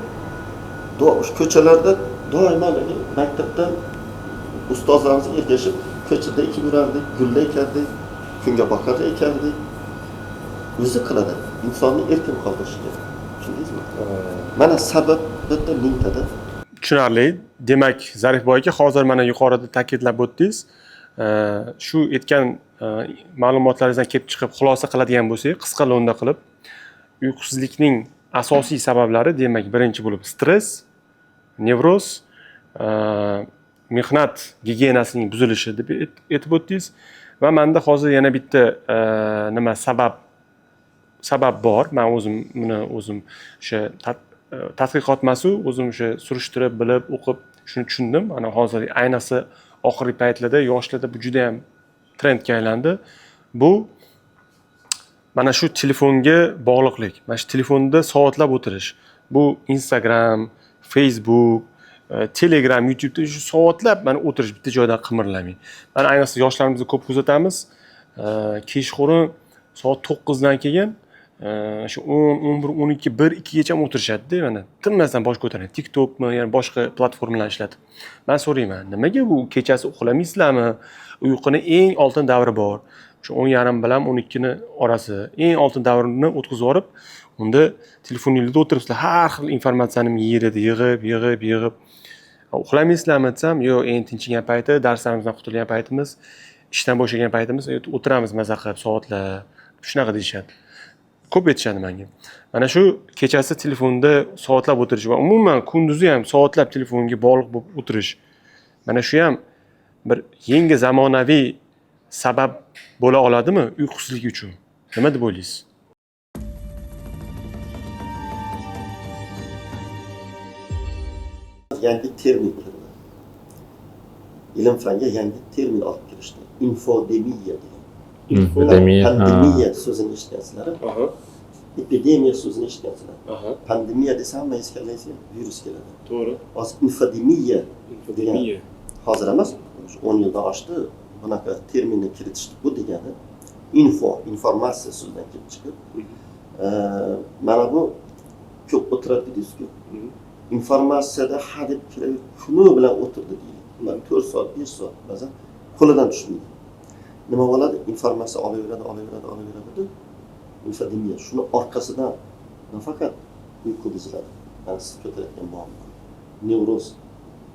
A: Shu ko'chalarda doimo maktabdan ustozlarimizga ergashib ko'chada ekib yurardik, gullar ekardik, kunga boqar ekardik. O'zi qiladi. Insonni erkin qoldirish kerak. Tushundingizmi? Mana sabab bitta mingtada.
B: Tushunarli. Demak, Zarifboy aka, hozir mana yuqorida ta'kidlab o'tdingiz. Shu aytgan ma'lumotlaringizdan kelib chiqib xulosa qiladigan bo'lsak, qisqa lo'nda qilib, uyqusizlikning asosiy sabablari, demak, birinchi bo'lib stress, nevroz, mehnat gigiyenasining buzilishi deb aytib o'tdingiz. Va menda hozir yana bitta nima sabab bor. Men o'zim buni o'zim o'sha tadqiqot emasu, o'zim o'sha surishtirib, bilib, o'qib shuni tushundim. Mana hozir ayniqsa oxirgi paytlarda yoshlarda bu juda ham trendga aylandi. Bu mana shu telefonga bog'liqlik, mana shu telefonda soatlab o'tirish. Bu Instagram, Facebook, Telegram, YouTube'da shu soatlab mana o'tirish, bitta joydan qimirlamay. Mana ayniqsa yoshlarimizni ko'p kuzatamiz. Kechqurun soat 9dan keyin shu 10, 11, 12, 1, 2gacha o'tirishadi-da, mana tinmasdan bosh ko'taradi. TikTokmi, ya'ni boshqa platformalarni ishlatib. Men so'rayman, nimaga bu kechasi uxlamaysizlarmi? Uyquni eng oltin davri bor. Shu 10:30 bilan 12ni orasi eng oltin davrini o'tkazib yuborib, unda telefoningizda o'tiribsizlar, har xil informatsiyani miyangizda yig'ib, yig'ib, yig'ib. Uxlamaysizlarmi desam, yo'q, eng tinchigan payti, darslarimizdan qutulgan paytimiz, ishdan bo'shagan paytimiz, o'tiramiz maza qilib soatlab. Shunaqa deyishadi. Ko'p aytishadi menga. Mana shu kechasi telefonda soatlab o'tirish va umuman kunduzi ham soatlab telefonga bog'liq bo'lib o'tirish. Mana shu ham bir yangi zamonaviy sabab bo'la oladimi uyqusizlik uchun? Nima deb o'ylaysiz?
A: Yangi termin kirdi. Ilm fanga yangi termin olib kirishdi. Infodemiya degan.
C: Infodemiya.
A: Pandemiya so'zini eshitgansizlar. Epidemiya so'zini eshitgansizlar. Pandemiya desa hammangiz kallangizga virus keladi.
B: To'g'ri.
A: Hozir infodemiya degan, hozir emas, 10 yildan oshdi bunaqa terminni kiritishdi. Bu degani info, informatsiya so'zidan kelib chiqib, mana bu ko'p o'tiradi dedingiz-ku. Informatsiyada hadeb kiraverib kuni bilan o'tirdi deylik. Ular 4 soat, 5 soat ba'zan qo'lidan tushmaydi. Nima bo'ladi? Informatsiya olaveradi, olaveradi, olaveradi. Infodemiya. Shuni orqasidan nafaqat uyqu buziladi. Mana siz ko'tarayotgan muammo. Nevroz,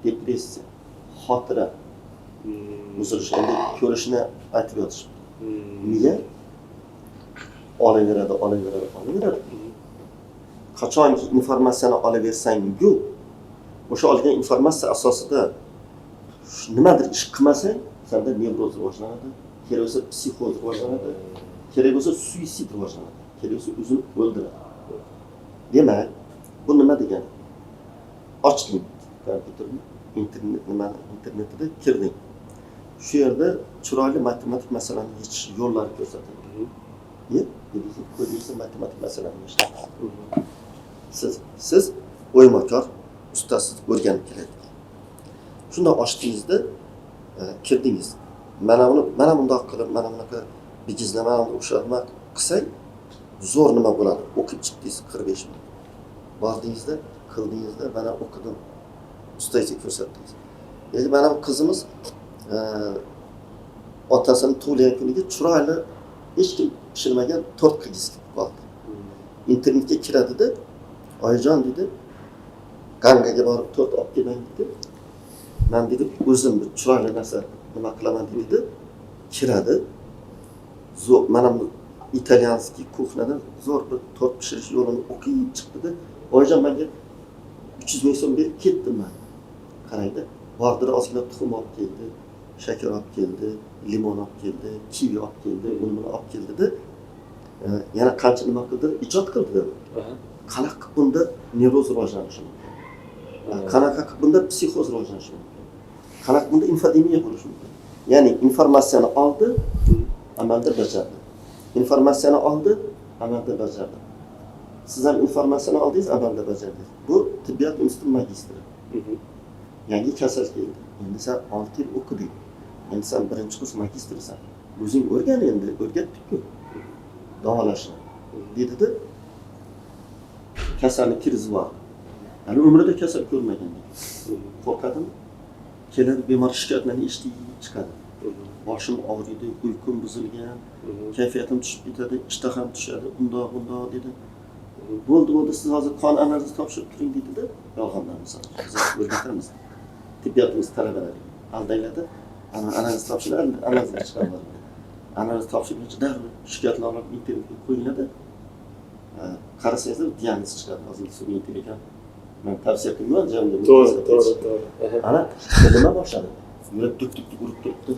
A: depressiya, xotira buzilishi. Endi ko'rishini aytib yotishibdi. Miya olaveradi, olaveradi, olaveradi. Qachonki informatsiyani olaversang-ku, o'sha olgan informatsiya asosida nimadir ish qilmasang, senda nevroz rivojlanadi, kerak bo'lsa psixoz rivojlanadi, kerak bo'lsa suitsid rivojlanadi, kerak bo'lsa o'zini o'ldiradi. Demak, bu nima degani? Ochding kompyuterni, internet nimani, internetida kirding. Shu yerda chiroyli matematik masalani yechish yo'llari ko'rsatildi. Ko'rdingizmi matematik masalani yechishni? Siz o'ymakor, ustasiz o'rganib kelayotgan. Shunda ochdingizda, kirdingiz. Mana buni, mana bundoq qilib, mana bunaqa bijizlama, mana buni o'xshatma qilsak, zo'r nima bo'ladi? O'qib chiqdingiz 45 minut. Bordingizda, qildingizda, mana o'qidim. Ustaga ko'rsatdingiz. Endi mana bu qizimiz otasini tug'ilgan kuniga chiroyli hech kim pishirmagan tort qilgisi kelib qoldi. Internetga kiradida, oyijon dedi, Gangaga borib tort olib kelmang dedi. Men dedi, o'zim bir chiroyli narsa nima qilaman dedi. Kiradi. Zo'r, mana bu italyanskiy kuxnada zo'r bir tort pishirish yo'lini o'qib chiqdi. Oyijon menga 300 ming so'm berib ketdim men. Qarangda, bordir ozgina tuxum olib keldi, shakar olib keldi, limon olib keldi, kivi olib keldi, uni buni olib keldi-da. Yana qancha nima qildi, ijod qildi. Qanaqa qilib bunda nevroz rivojlanishi mumkin? Qanaqa qilib bunda psixoz rivojlanishi mumkin? Qanaqa bunda infodemiya bo'lishi mumkin? Ya'ni informatsiyani oldi, amalda bajardi. Informatsiyani oldi, amalda bajardi. Siz ham informatsiyani oldingiz, amalda bajardingiz. Bu tibbiyot instituti magistri. Yangi kasal keldi. Endi sen 6 yil o'qiding. Endi sen 1-kurs magistrisan. O'zing o'rgan endi, o'rgatdik-ku davolashni. Dedi-da, kasalni kirgizib yubordi. Hali umrida kasal ko'rmagan deydi. Qo'rqadimi? Keladi bemor shikoyatlarni eshitib chiqadi. Boshim og'riydi, uyqum buzilgan, kayfiyatim tushib ketadi, ishtaham tushadi, undoq bundoq dedi. Bo'ldi, bo'ldi, siz hozir qon analizi topshirib turing dedi-da, yolg'ondan misol. Biz o'rgatamiz. Tibbiyotimiz talabalari aldayladi. Ana analiz topshiradi, analizni chiqaradi. Analiz topshirguncha darrov shikoyatlar olib internetga qo'yiladi. Qarasangiz diagnoz chiqadi. Hozir sun'iy intellekt ham men tavsiya qilmayman, jamda.
B: To'g'ri, to'g'ri, to'g'ri.
A: Ana nima boshladi? Yurak tuk-tuk urib turibdi.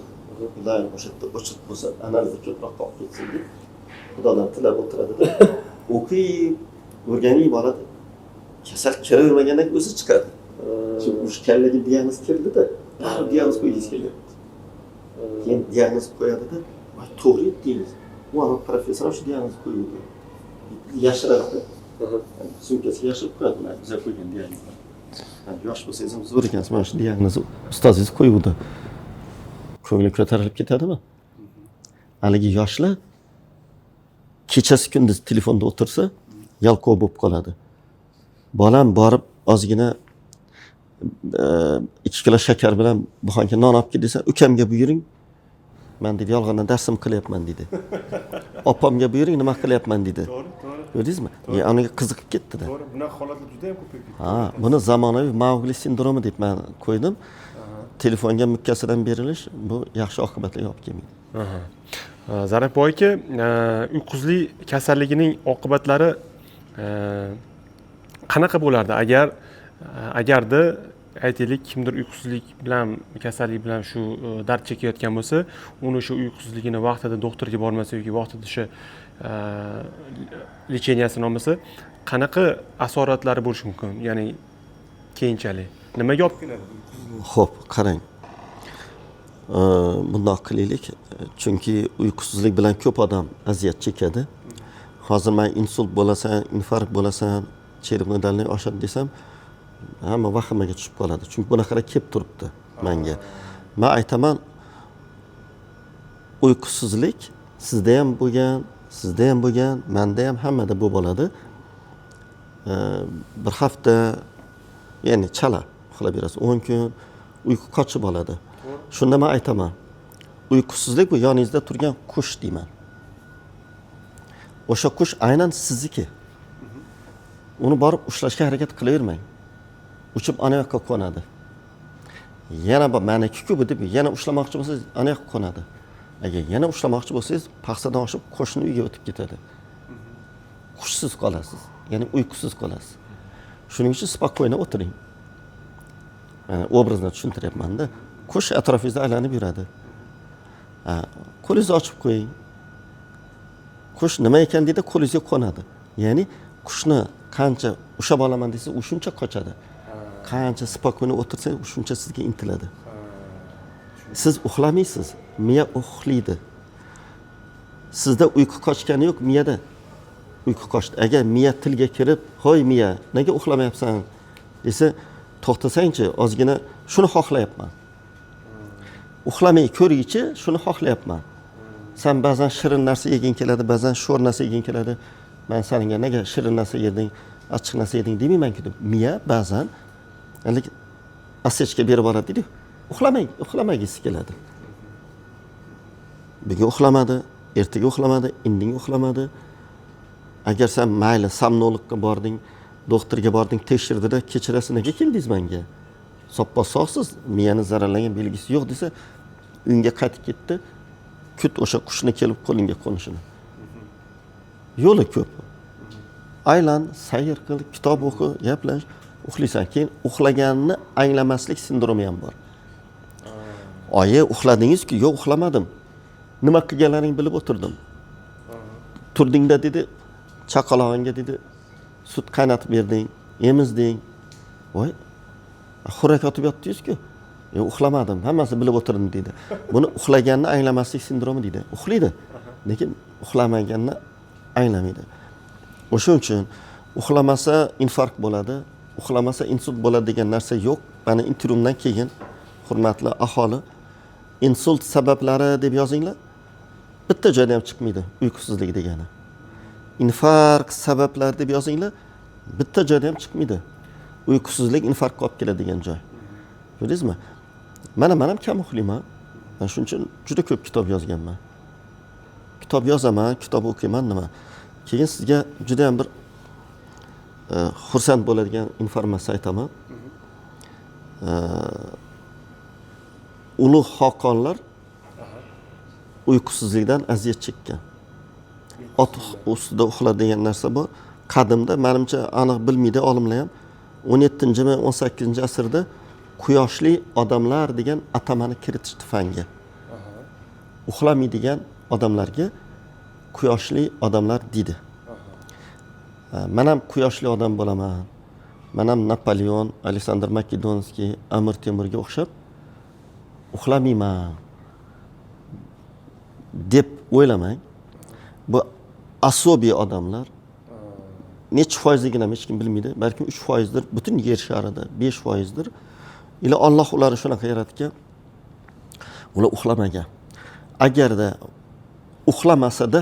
A: Xudoyim o'sha yerda o'chirib bo'lsa, analizni ko'proq olib ketsin deb Xudodan tilab o'tiradida. O'qib, o'rganib boradi. Kasal kiravermagandan keyin o'zi chiqadi. Chunki o'sha kallaga diagnoz kirdida, baribir diagnoz qo'ygisi kelyapti. Keyin diagnoz qo'yadida, voy to'g'ri aytdingiz. U ana professor shu diagnoz qo'ydi. Yashiradida. Sumkasiga yashirib qo'yadi, ular biza qo'ygan diagnozni. Yosh bo'lsangiz ham zo'r ekansiz, mana shu diagnozni ustozingiz qo'yuvdi. Ko'ngli ko'tarilib ketadimi? Haligi yoshlar kechasi kunduz telefonda o'tirsa, yalqov bo'lib qoladi. Bolam borib ozgina 2 kilo shakar bilan buxonka non olib kel desa, ukamga buyuring. Men dedi, yolg'ondan darsim qilyapman dedi. Opamga buyuring, nima qilyapman dedi.
B: To'g'ri, to'g'ri.
A: Ko'rdingizmi? Aniga qiziqib ketdi-da.
B: To'g'ri, bunaqa holatlar juda ham ko'payib ketdi.
A: Ha, buni zamonaviy Maugli sindromi deb men qo'ydim. Telefonga mukkasidan berilish bu yaxshi oqibatlarga olib kelmaydi.
B: Zarifboy aka, uyqusizlik kasalligining oqibatlari qanaqa bo'lardi agarda Aytaylik, kimdir uyqusizlik bilan, kasallik bilan shu dard chekayotgan bo'lsa, uni o'sha uyqusizligini vaqtida doktorga bormasa yoki vaqtida o'sha лечения sini olmasa, qanaqa asoratlari bo'lishi mumkin? Ya'ni keyinchalik nimaga olib keladi?
A: Xo'p, qarang. Bundoq qilaylik, chunki uyqusizlik bilan ko'p odam aziyat chekadi. Hozir man insult bo'lasan, infarkt bo'lasan, черепный давление oshadi desam, hamma vahimaga tushib qoladi. Chunki bunaqalar kelib turibdi menga. Man aytaman, uyqusizlik sizda ham bo'lgan, sizda ham bo'lgan, menda ham, hammada bo'lib oladi. Bir hafta, ya'ni chala uxlab berasiz, 10 kun uyqu qochib oladi. Shunda man aytaman, uyqusizlik bu yoningizda turgan qush deyman. O'sha qush aynan sizniki. Uni borib ushlashga harakat qilavermang. Uchib ana yoqqa qo'nadi. Yana bu maniki-ku bu deb yana ushlamoqchi bo'lsangiz, ana yoqqa qo'nadi. Agar yana ushlamoqchi bo'lsangiz, paxsadan oshib qo'shni uyga o'tib ketadi. Qushsiz qolasiz, ya'ni uyqusiz qolasiz. Shuning uchun спокойно o'tiring. Mana obrazni tushuntiryapman-da. Qush atrofingizda aylanib yuradi. Qo'lingizni ochib qo'ying. Qush nima ekan deydi, qo'lingizga qo'nadi. Ya'ni qushni qancha ushlab olaman desangiz, u shuncha qochadi. Qancha спокойно o'tirsangiz, u shuncha sizga intiladi. Siz uxlamaysiz, miya uxlaydi. Sizda uyqu qochgani yo'q, miyada uyqu qochdi. Agar miya tilga kirib, "Hoy miya, nega uxlamayapsan?" desa, to'xtasangchi, ozgina shuni xohlayapman. Uxlamay ko'ringchi, shuni xohlayapman. Sen ba'zan shirin narsa yeging keladi, ba'zan sho'r narsa yeging keladi. Men senga nega shirin narsa yeding, achchiq narsa yeding demayman-ku deb. Miya ba'zan haligi осечка berib yuboradi deydi. Uxlamang, uxlamagisi keladi. Bugun uxlamadi, ertaga uxlamadi, indinga uxlamadi. Agar sen mayli somnologga bording, doktorga bording, tekshirdida, kechirasiz, nega keldingiz menga? Soppa sog'siz, miyani zararlangan belgisi yo'q desa, uyga qaytib ketdi. Kut o'sha qushni kelib qo'lingga qo'nishini. Yo'li ko'p. Aylan, sayr qil, kitob o'qi, gaplash, uxlaysan. Keyin uxlaganini anglamaslik sindromi ham bor. Oyi, uxladingiz-ku? Yo'q, uxlamadim. Nima qilganlaringni bilib o'tirdim. Turdingda dedi, chaqalog'ingga dedi, sut qaynatib berding, emizding. Voy, xo'rak otib yotdingiz-ku. Yo'q, uxlamadim, hammasini bilib o'tirdim deydi. Buni uxlaganni anglamaslik sindromi deydi. Uxlaydi, lekin uxlamaganni anglamaydi. O'shuning uchun uxlamasa infarkt bo'ladi, uxlamasa insult bo'ladi degan narsa yo'q. Mana intervyumdan keyin hurmatli aholi, insult sabablari deb yozinglar. Bitta joyda ham chiqmaydi uyqusizlik degani. Infarkt sabablari deb yozinglar, bitta joyda ham chiqmaydi. Uyqusizlik infarktga olib keladi degan joy. Ko'rdingizmi? Mana men ham kam uxlayman. Men shuning uchun juda ko'p kitob yozganman. Kitob yozaman, kitob o'qiyman, nima. Keyin sizga juda ham bir xursand bo'ladigan informatsiya aytaman. Ulug' xoqonlar uyqusizlikdan aziyat chekkan. Ot ustida uxla degan narsa bor. Qadimda, menimcha aniq bilmaydi olimlar ham, 17-mi 18 asrda quyoshli odamlar degan atamani kiritishdi fanga. Uxlamaydigan odamlarga quyoshli odamlar deydi. Men ham quyoshli odam bo'laman. Men ham Napoleon, Aleksandr Makedonskiy, Amir Temurga o'xshab uxlamayman deb o'ylamang. Bu asobiy odamlar necha foizligini ham hech kim bilmaydi. Balkim 3%dir butun yer sharida, 5%dir. Ila Alloh ularni shunaqa yaratgan. Ular uxlamagan. Agarda uxlamasada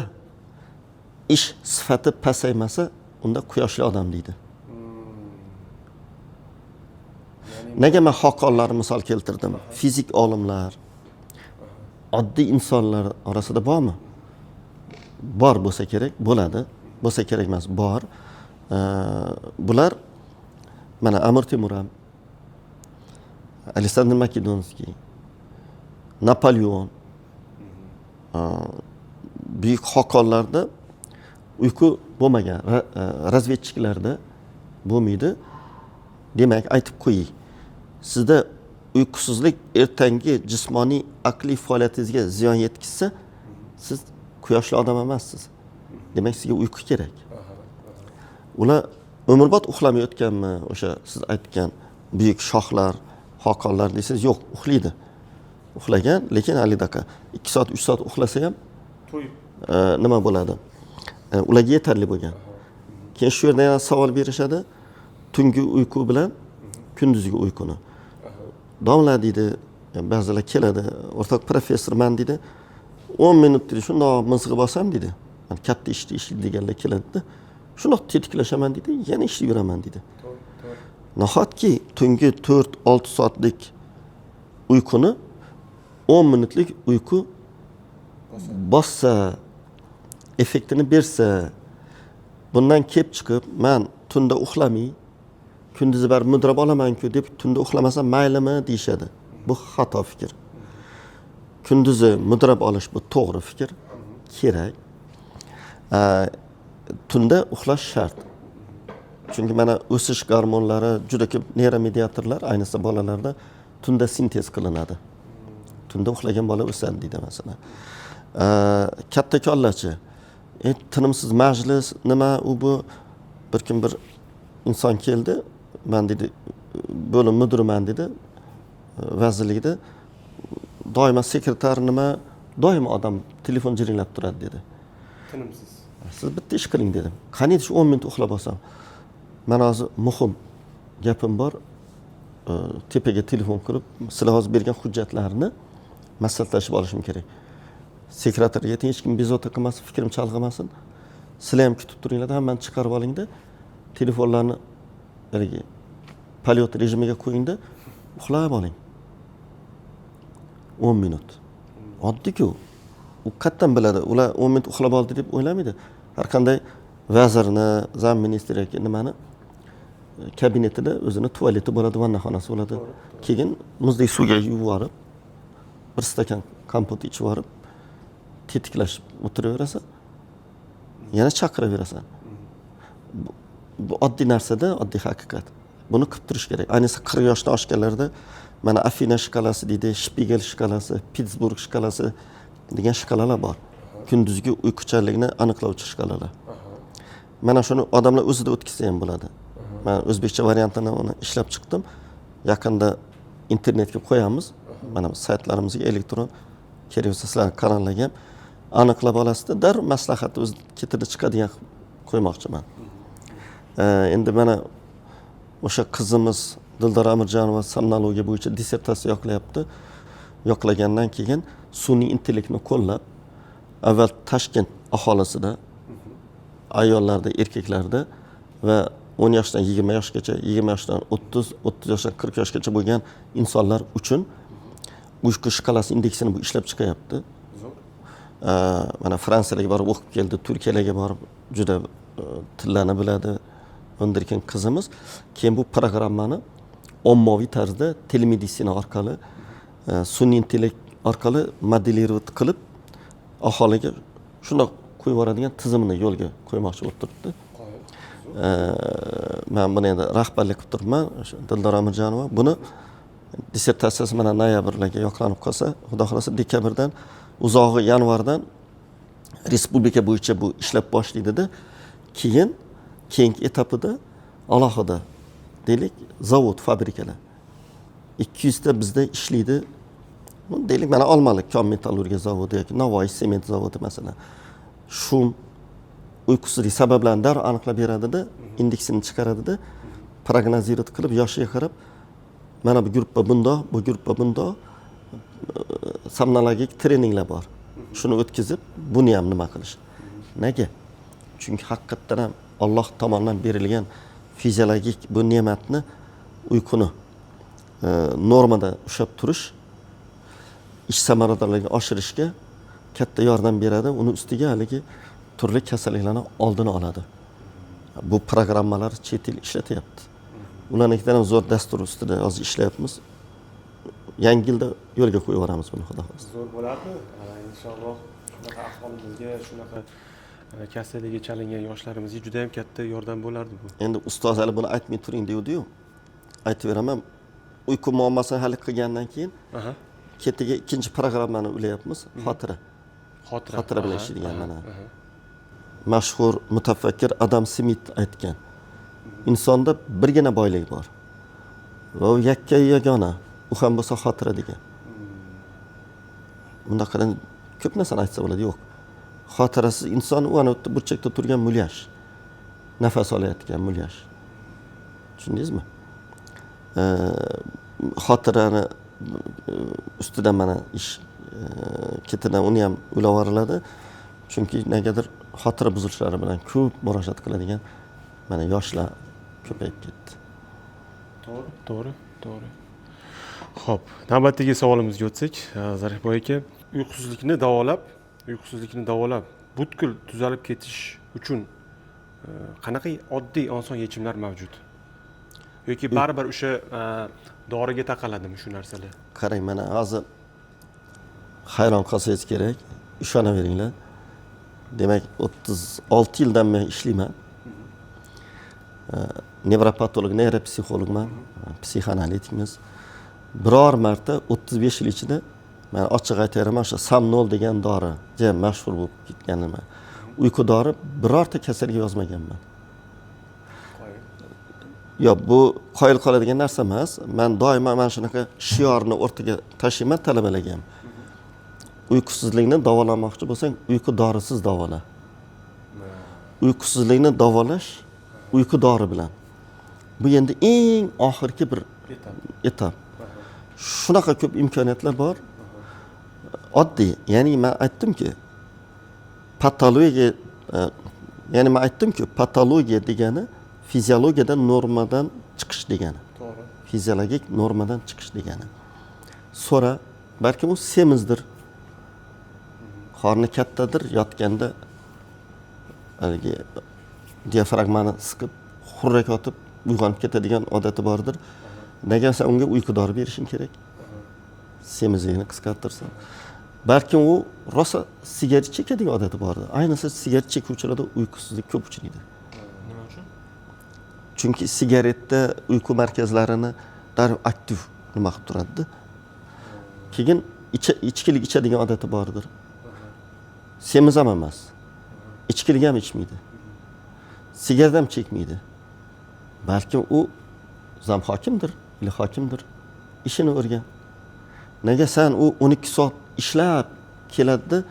A: ish sifati pasaymasa, unda quyoshli odam deydi. Nega men xoqonlarni misol keltirdim? Fizik olimlar, oddiy insonlar orasida bormi? Bor bo'lsa kerak, bo'ladi. Bo'lsa kerak emas, bor. Bular mana Amir Temur ham, Aleksandr Makedonskiy, Napoleon, buyuk xoqonlarda uyqu bo'lmagan, razvedchiklarda bo'lmaydi. Demak, aytib qo'ying. Sizda uyqusizlik ertangi jismoniy, aqliy faoliyatingizga ziyon yetkazsa, siz quyoshli odam emassiz. Demak, sizga uyqu kerak. Ular umrbod uxlamay o'tganmi? O'sha siz aytgan buyuk shohlar, xoqonlar desangiz, yo'q, uxlaydi. Uxlagan, lekin halidaqa 2 soat, 3 soat uxlasa ham
B: to'yib
A: nima bo'ladi? Ularga yetarli bo'lgan. Keyin shu yerda yana savol berishadi. Tungi uyqu bilan kunduzgi uyquni. Domla deydi, ba'zilar keladi, o'rtoq professorman deydi. 10 minut deydi, shundoq mizg'ib olsam deydi. Man katta ishni ishlaydi deganlar keladida. Shundoq tetiklashaman deydi, yana ishlayveraman deydi. Nahotki tungi 4-6 soatlik uyquni 10 minutlik uyqu bossa, effektini bersa, bundan kelib chiqib, man tunda uxlamay, kunduzi baribir mudrab olaman-ku deb tunda uxlamasam maylimi deyishadi. Bu xato fikr. Kunduzi mudrab olish bu to'g'ri fikr, kerak. Tunda uxlash shart. Chunki mana o'sish gormonlari, juda ko'p neyromediatorlar, ayniqsa bolalarda tunda sintez qilinadi. Tunda uxlagan bola o'sadi deydi masalan. Kattakonlarchi, tinimsiz majlis, nima u bu, bir kun bir inson keldi, man dedi, bo'lim mudiriman dedi, vazirlikda doimo sekretar nima, doimo odam telefon jiringlab turadi dedi.
B: Tinimsiz.
A: Siz bitta ish qiling dedim. Qani shu 10 minut uxlab olsam. Mana hozir muhim gapim bor. Tepaga telefon qilib, sizlar hozir bergan hujjatlarni maslahatlashib olishim kerak. Sekretarga ayting, hech kim bezovta qilmasin, fikrim chalg'imasin. Sizlar ham kutib turinglar, hammani chiqarib olingda, telefonlarni haligi polyot rejimiga qo'yingda, uxlab oling. 10 minut. Oddiy-ku. U qayerdan biladi? Ular 10 minut uxlab oldi deb o'ylamaydi. Har qanday vazirni, zam ministr yoki nimani kabinetida o'zini tualeti bo'ladi, vannaxonasi bo'ladi. Keyin muzdek suvga yuvib yuborib, bir stakan kompot ichib yuborib, tetiklashib o'tiraverasan. Yana chaqiraverasan. Bu oddiy narsada, oddiy haqiqat. Buni qilib turish kerak. Ayniqsa 40 yoshdan oshganlarda mana Afina shkalasi deydi, Shpigel shkalasi, Pittsburg shkalasi degan shkalalar bor. Kunduzgi uyquchanlikni aniqlovchi shkalalar. Mana shuni odamlar o'zida o'tkazsa ham bo'ladi. Men o'zbekcha variantini uni ishlab chiqdim. Yaqinda internetga qo'yamiz. Mana bu saytlarimizga elektron kerak bo'lsa sizlarning kanallarga ham aniqlab olasizda, darrov maslahatni o'zi ketida chiqadigan qilib qo'ymoqchiman. Endi mana o'sha qizimiz Dildora Amirjanova somnologiya bo'yicha dissertatsiya yoqlayapti. Yoqlagandan keyin sun'iy intellektni qo'llab, avval Toshkent aholisida, ayollarda, erkaklarda va 10 yoshdan 20 yoshgacha, 20 yoshdan 30, 30 yoshdan 40 yoshgacha bo'lgan insonlar uchun uyqu shkalasi indeksini bu ishlab chiqyapti. Mana Fransiyaga borib o'qib keldi, Turkiyaga borib juda tillarni biladi. Undirkin qizimiz. Keyin bu programmani ommaviy tarzda telemeditsina orqali, sun'iy intellekt orqali modelировать qilib, aholiga shundoq qo'yib yuboradigan tizimini yo'lga qo'ymoqchi bo'lib turibdi. Men buni endi rahbarlik qilib turibman, o'sha Dildora Amirjanova. Buni dissertatsiyasi mana noyabrlarga yoqlanib qolsa, xudo xohlasa dekabrdan, uzog'i yanvardan respublika bo'yicha bu ishlab boshlaydida, keyin keyingi etapida alohida deylik zavod, fabrikalar 200 ta bizda ishlaydi. Deylik mana Olmaliq kon metallurgiya zavodi yoki Navoiy sement zavodi masalan. Shum uyqusizlik sabablarini darrov aniqlab beradida, indeksini chiqaradida, prognozировать qilib yoshiga qarab mana bu gruppa bundoq, bu gruppa bundoq, somnologik treninglar bor. Shuni o'tkazib, buni ham nima qilish. Nega? Chunki haqiqatdan ham Alloh tomonidan berilgan fiziologik bu ne'matni, uyquni normada ushlab turish ish samaradorligini oshirishga katta yordam beradi. Uni ustiga haligi turli kasalliklarni oldini oladi. Bu programmalar chet el ishlatyapti. Ularnikidan ham zo'r dastur ustida hozir ishlayapmiz. Yangi yilda yo'lga qo'yib yuboramiz buni, xudo xohlasa.
B: Zo'r bo'lardi. Inshaalloh shunaqa ahvolimizga, shunaqa kasallikka chalingan yoshlarimizga juda ham katta yordam bo'lardi bu.
A: Endi ustoz hali buni aytmay turing deydi-yu. Aytaveraman. Uyqu muammosini hal qilgandan keyin ketiga ikkinchi programmani ulayapmiz. Xotira.
B: Xotira.
A: Xotira bilan ishlaydigan mana. Mashhur mutafakkir Adam Smit aytgan. Insonda birgina boylik bor. Va u yakka yagona, u ham bo'lsa xotira degan. Bunday qilib ko'p narsani aytsa bo'ladi, yo'q. Xotirasiz inson u ana burchakda turgan mulyash. Nafas olayotgan mulyash. Tushundingizmi? Xotirani ustida mana ish ketidan uni ham ulab yuboriladi. Chunki negadir xotira buzilishlari bilan ko'p murojaat qiladigan mana yoshlar ko'payib ketdi.
B: To'g'ri, to'g'ri, to'g'ri. Xo'p, navbatdagi savolimizga o'tsak, Zarifboy aka, uyqusizlikni davolab, butkul tuzalib ketish uchun qanaqa oddiy, oson yechimlar mavjud? Yoki baribir o'sha doriga taqaladimi shu narsalar?
A: Qarang, mana hozir hayron qolsangiz kerak, ishonaveringlar. Demak, 36 yildan men ishlayman. Nevropatolog, neyropsixologman, psixoanalitikmiz. Biror marta 35 yil ichida men ochiq aytayapman, o'sha Samnol degan dori juda mashhur bo'lib ketgan nima. Uyqu dori birorta kasalga yozmaganman. Yo'q, bu qoyil qoladigan narsa emas. Men doimo mana shunaqa shiorni o'rtaga tashlayman talabalarga ham. Uyqusizlikni davolamoqchi bo'lsang, uyqu dorisiz davola. Uyqusizlikni davolash uyqu dori bilan. Bu endi eng oxirgi bir etap. Shunaqa ko'p imkoniyatlar bor. Oddiy, ya'ni men aytdimki, patologiya, ya'ni men aytdimki, patologiya degani fiziologiyadan normadan chiqish degani.
B: To'g'ri.
A: Fiziologik normadan chiqish degani. So'ra, balkim u semizdir. Qorni kattadir, yotganda haligi diafragmani siqib, xurrak otib uyg'onib ketadigan odati bordir. Nega sen unga uyqu dori berishing kerak? Semizligini qisqartirsin. Balkim u rosa sigaret chekadigan odati bordir. Ayniqsa sigaret chekuvchilarda uyqusizlik ko'p uchraydi.
C: Nima uchun?
A: Chunki sigaretda uyqu markazlarini darrov aktiv nima qilib turadi. Keyin ichkilik ichadigan odati bordir. Semiz ham emas. Ichkilik ham ichmaydi. Sigaret ham chekmaydi. Balkim u zam hokimdir, ili hokimdir. Ishini o'rgan. Nega sen u 12 soat ishlab keladi,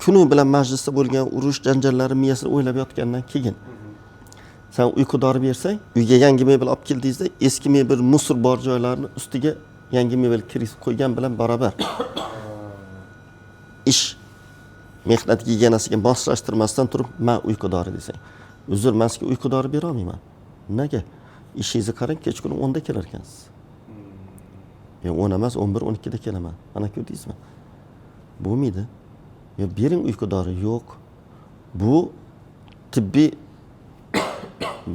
A: kuni bilan majlisda bo'lgan urush janjallari miyasini o'ylab yotgandan keyin sen uyqu dori bersang, uyga yangi mebel olib keldingizda, eski mebel musor bor joylarni ustiga yangi mebel kirgizib qo'ygan bilan barobar. Ish mehnat gigiyenasiga moslashtirmasdan turib, men uyqu dori desang, uzr, men sizga uyqu dori bera olmayman. Nega? Ishingizni qarang, kechqurun 10 da kelar ekansiz. 10 emas, 11, 12 da kelaman. Ana ko'rdingizmi? Bo'lmaydi. Yo, bering uyqu dori, yo'q. Bu tibbiy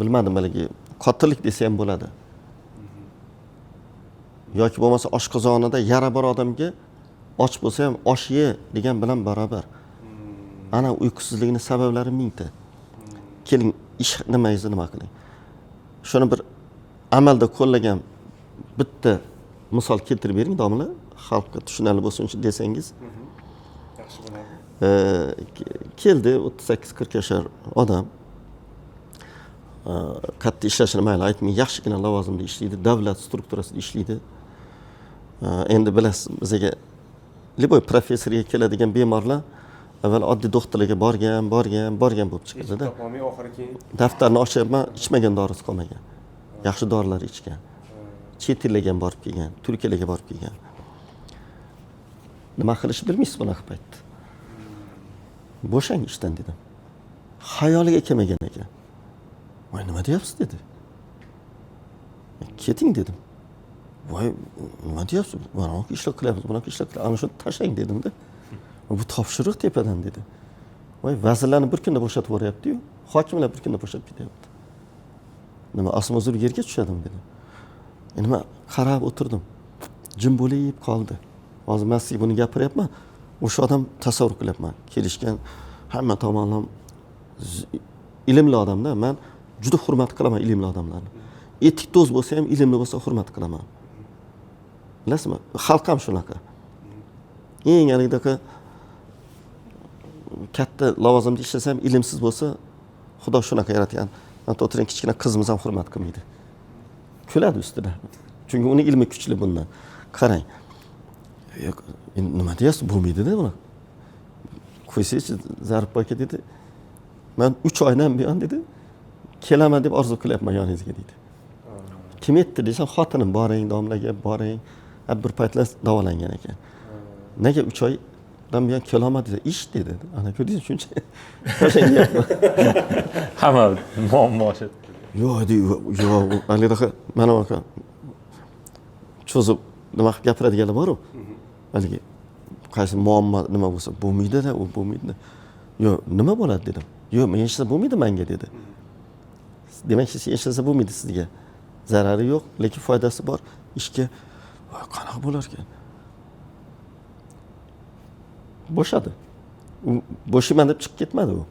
A: bilmadim, haligi qotillik desa ham bo'ladi. Yoki bo'lmasa oshqozonida yara bor odamga och bo'lsa ham osh ye degan bilan barobar. Ana uyqusizlikning sabablari mingta. Keling, ish nimangizni nima qiling. Shuni bir amalda qo'llagan bitta misol keltirib bering domla, xalqqa tushunarli bo'lsin uchun desangiz.
B: Yaxshi bo'ladi.
A: Keldi 38-40 yashar odam. Katta ishlashini mayli aytmay, yaxshigina lavozimda ishlaydi, davlat strukturasida ishlaydi. Endi bilasiz, bizga любой professorga keladigan bemorlar avval oddiy doktorlarga borgan bo'lib chiqadida.
B: Topolmay oxiri keyin
A: daftarni ochyapman, ichmagan dorisi qolmagan. Yaxshi dorilar ichgan. Chet ellarga ham borib kelgan, Turkiyaga borib kelgan. Nima qilishni bilmaysiz bunaqa paytda. Bo'shang ishdan dedim. Xayoliga kelmagan ekan. Voy, nima deyapsiz dedi. Keting dedim. Voy, nima deyapsiz? Mana bu ishlar qilyapmiz, bunaqa ishlar qilyapmiz. Ana shuni tashlang dedimda. Bu topshiriq tepadan dedi. Voy, vazirlarni bir kunda bo'shatib yuboryapti-yu, hokimlar bir kunda bo'shab ketyapti. Nima, osmon uzr yerga tushadimi dedi. Endi men qarab o'tirdim. Jim bo'lib qoldi. Hozir men sizga buni gapiryapman. O'sha odam tasavvur qilyapman. Kelishgan hamma tomondan ilmli odamda men juda hurmat qilaman ilmli odamlarni. Etik to'z bo'lsa ham ilmli bo'lsa hurmat qilaman. Bilasizmi, xalq ham shunaqa. Eng haligidagi katta lavozimda ishlasa ham ilmsiz bo'lsa, Xudo shunaqa yaratgan. Hatto o'tirgan kichkina qizimiz ham hurmat qilmaydi. Kuladi ustida. Chunki uni ilmi kuchli bundan. Qarang. Yo'q, endi nima deyapsiz? Bo'lmaydi-da buni. Qo'ysangchi, Zarif aka dedi. Men 3 oydan buyon dedi, kelaman deb orzu qilyapman yoningizga dedi. Kim aytdi desam, xotinim boring, domlaga boring. Ha, bir paytlar davolangan ekan. Nega 3 oydan buyon kelolmadi dedi. Ish dedi. Ana ko'rdingiz shuncha. Tashlangyapman.
C: Hamma muammo shu.
A: Yo'q, dedi, yo'q, haligi mana aka cho'zib nima qilib gapiradiganlar bor-u. Haligi qaysi muammo nima bo'lsa, bo'lmaydi-da, u bo'lmaydi. Yo'q, nima bo'ladi dedim. Yo'q, men ishlasa bo'lmaydi menga dedi. Demak, siz ishlasa bo'lmaydi sizga. Zarari yo'q, lekin foydasi bor. Ishga voy, qanaqa bo'lar ekan? Bo'shadi. U bo'shayman deb chiqib ketmadi u.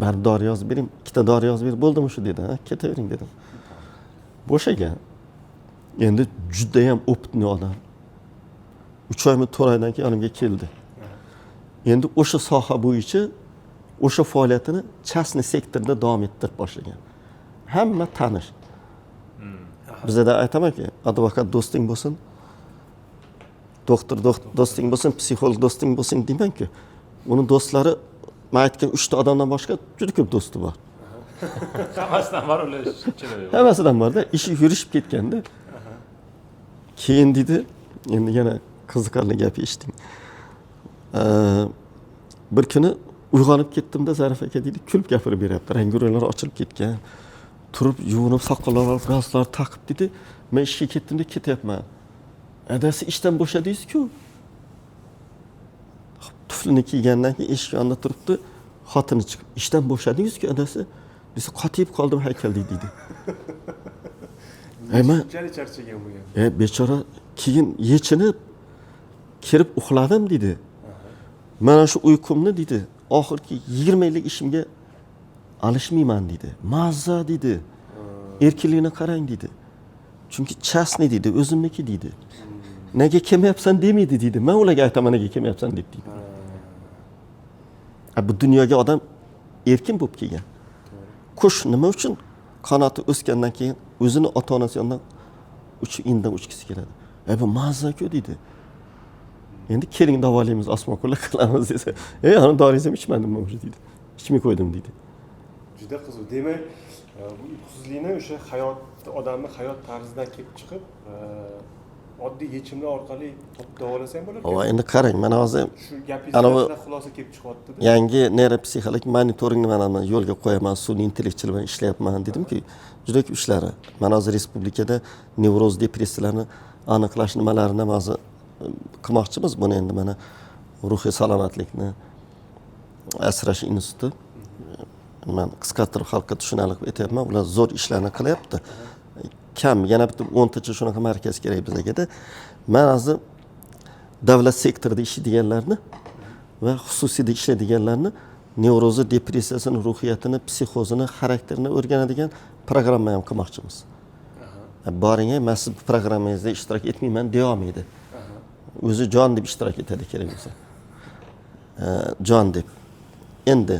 A: Bari dori yozib bering, ikkita dori yozib berib bo'ldimi shu dedi. Ha, ketavering dedim. Bo'shagan. Endi juda ham opitni odam. 3 oymi 4 oydan keyin yonimga keldi. Endi o'sha soha bo'yicha o'sha faoliyatini частный sektorda davom ettirib boshlagan. Hamma tanish. Bizada aytamanki, advokat do'sting bo'lsin, doktor do'sting bo'lsin, psixolog do'sting bo'lsin deyman-ku. Uni do'stlari men aytgan 3 ta odamdan boshqa juda ko'p do'sti bor.
C: Hammasidan bor ular ichida.
A: Hammasidan borda, ishi yurishib ketganda. Keyin dedi, endi yana qiziqarli gap eshiting. Bir kuni uyg'onib ketdimda Zarif aka deydi, kulib gapirib beryapti. Rang-ranglar ochilib ketgan. Turib yuvinib, soqollar olib, galstuklar taqib dedi. Men ishga ketdimda ketyapman. Adasi ishdan bo'shadingiz-ku. Tuflini kiygandan keyin eshik yonida turibdi, xotini chiqib, ishdan bo'shadingiz-ku adasi. Desa, qotib qoldim haykalda deydi. Men
B: Shunchalik charchagan bo'lgan.
A: Bechora keyin yechinib kirib uxladim dedi. Mana shu uyqumni dedi, oxirgi 20 yillik ishimga alishmayman dedi. Mazza dedi. Erkinligini qarang dedi. Chunki chastni dedi, o'zimniki dedi. Nega kelmayapsan demaydi dedi. Men ularga aytaman nega kelmayapsan deb deydi. Bu dunyoga odam erkin bo'lib kelgan. Qush nima uchun qanoti o'sgandan keyin o'zini ota-onasi yonidan uchib indan uchgisi keladi. Bu mazza-ku dedi. Endi keling davolaymiz, osmoqullar qilamiz desa, ana doringizni ham ichmadim men o'sha deydi. Ichmay qo'ydim deydi.
B: Juda qiziq. Demak, bu uyqusizlikni o'sha hayot, odamning hayot tarzidan kelib chiqib, oddiy yechimlar orqali topib davolasa ham bo'lar ekan.
A: Ova, endi qarang, mana hozir
B: shu gapingizdan xulosa kelib chiqyapti-da.
A: Yangi neyropsixologik monitoringni mana yo'lga qo'yaman, sun'iy intellektchilar bilan ishlayapman dedimki, juda ko'p ishlari. Mana hozir respublikada nevroz depressiyalarni aniqlash nimalarini hozir qilmoqchimiz. Buni endi mana ruhiy salomatlikni asrash instituti, men qisqartirib xalqqa tushunarli qilib aytyapman, ular zo'r ishlarni qilyapti. Kam, yana bitta 10 tacha shunaqa markaz kerak bizga-da. Men hozir davlat sektorida ishlaydiganlarni va xususiyda ishlaydiganlarni nevrozi, depressiyasini, ruhiyatini, psixozini, xarakterini o'rganadigan programma ham qilmoqchimiz. Boring, men siz bu programmangizda ishtirok etmayman deya olmaydi. O'zi jon deb ishtirok etadi kerak bo'lsa. Jon deb. Endi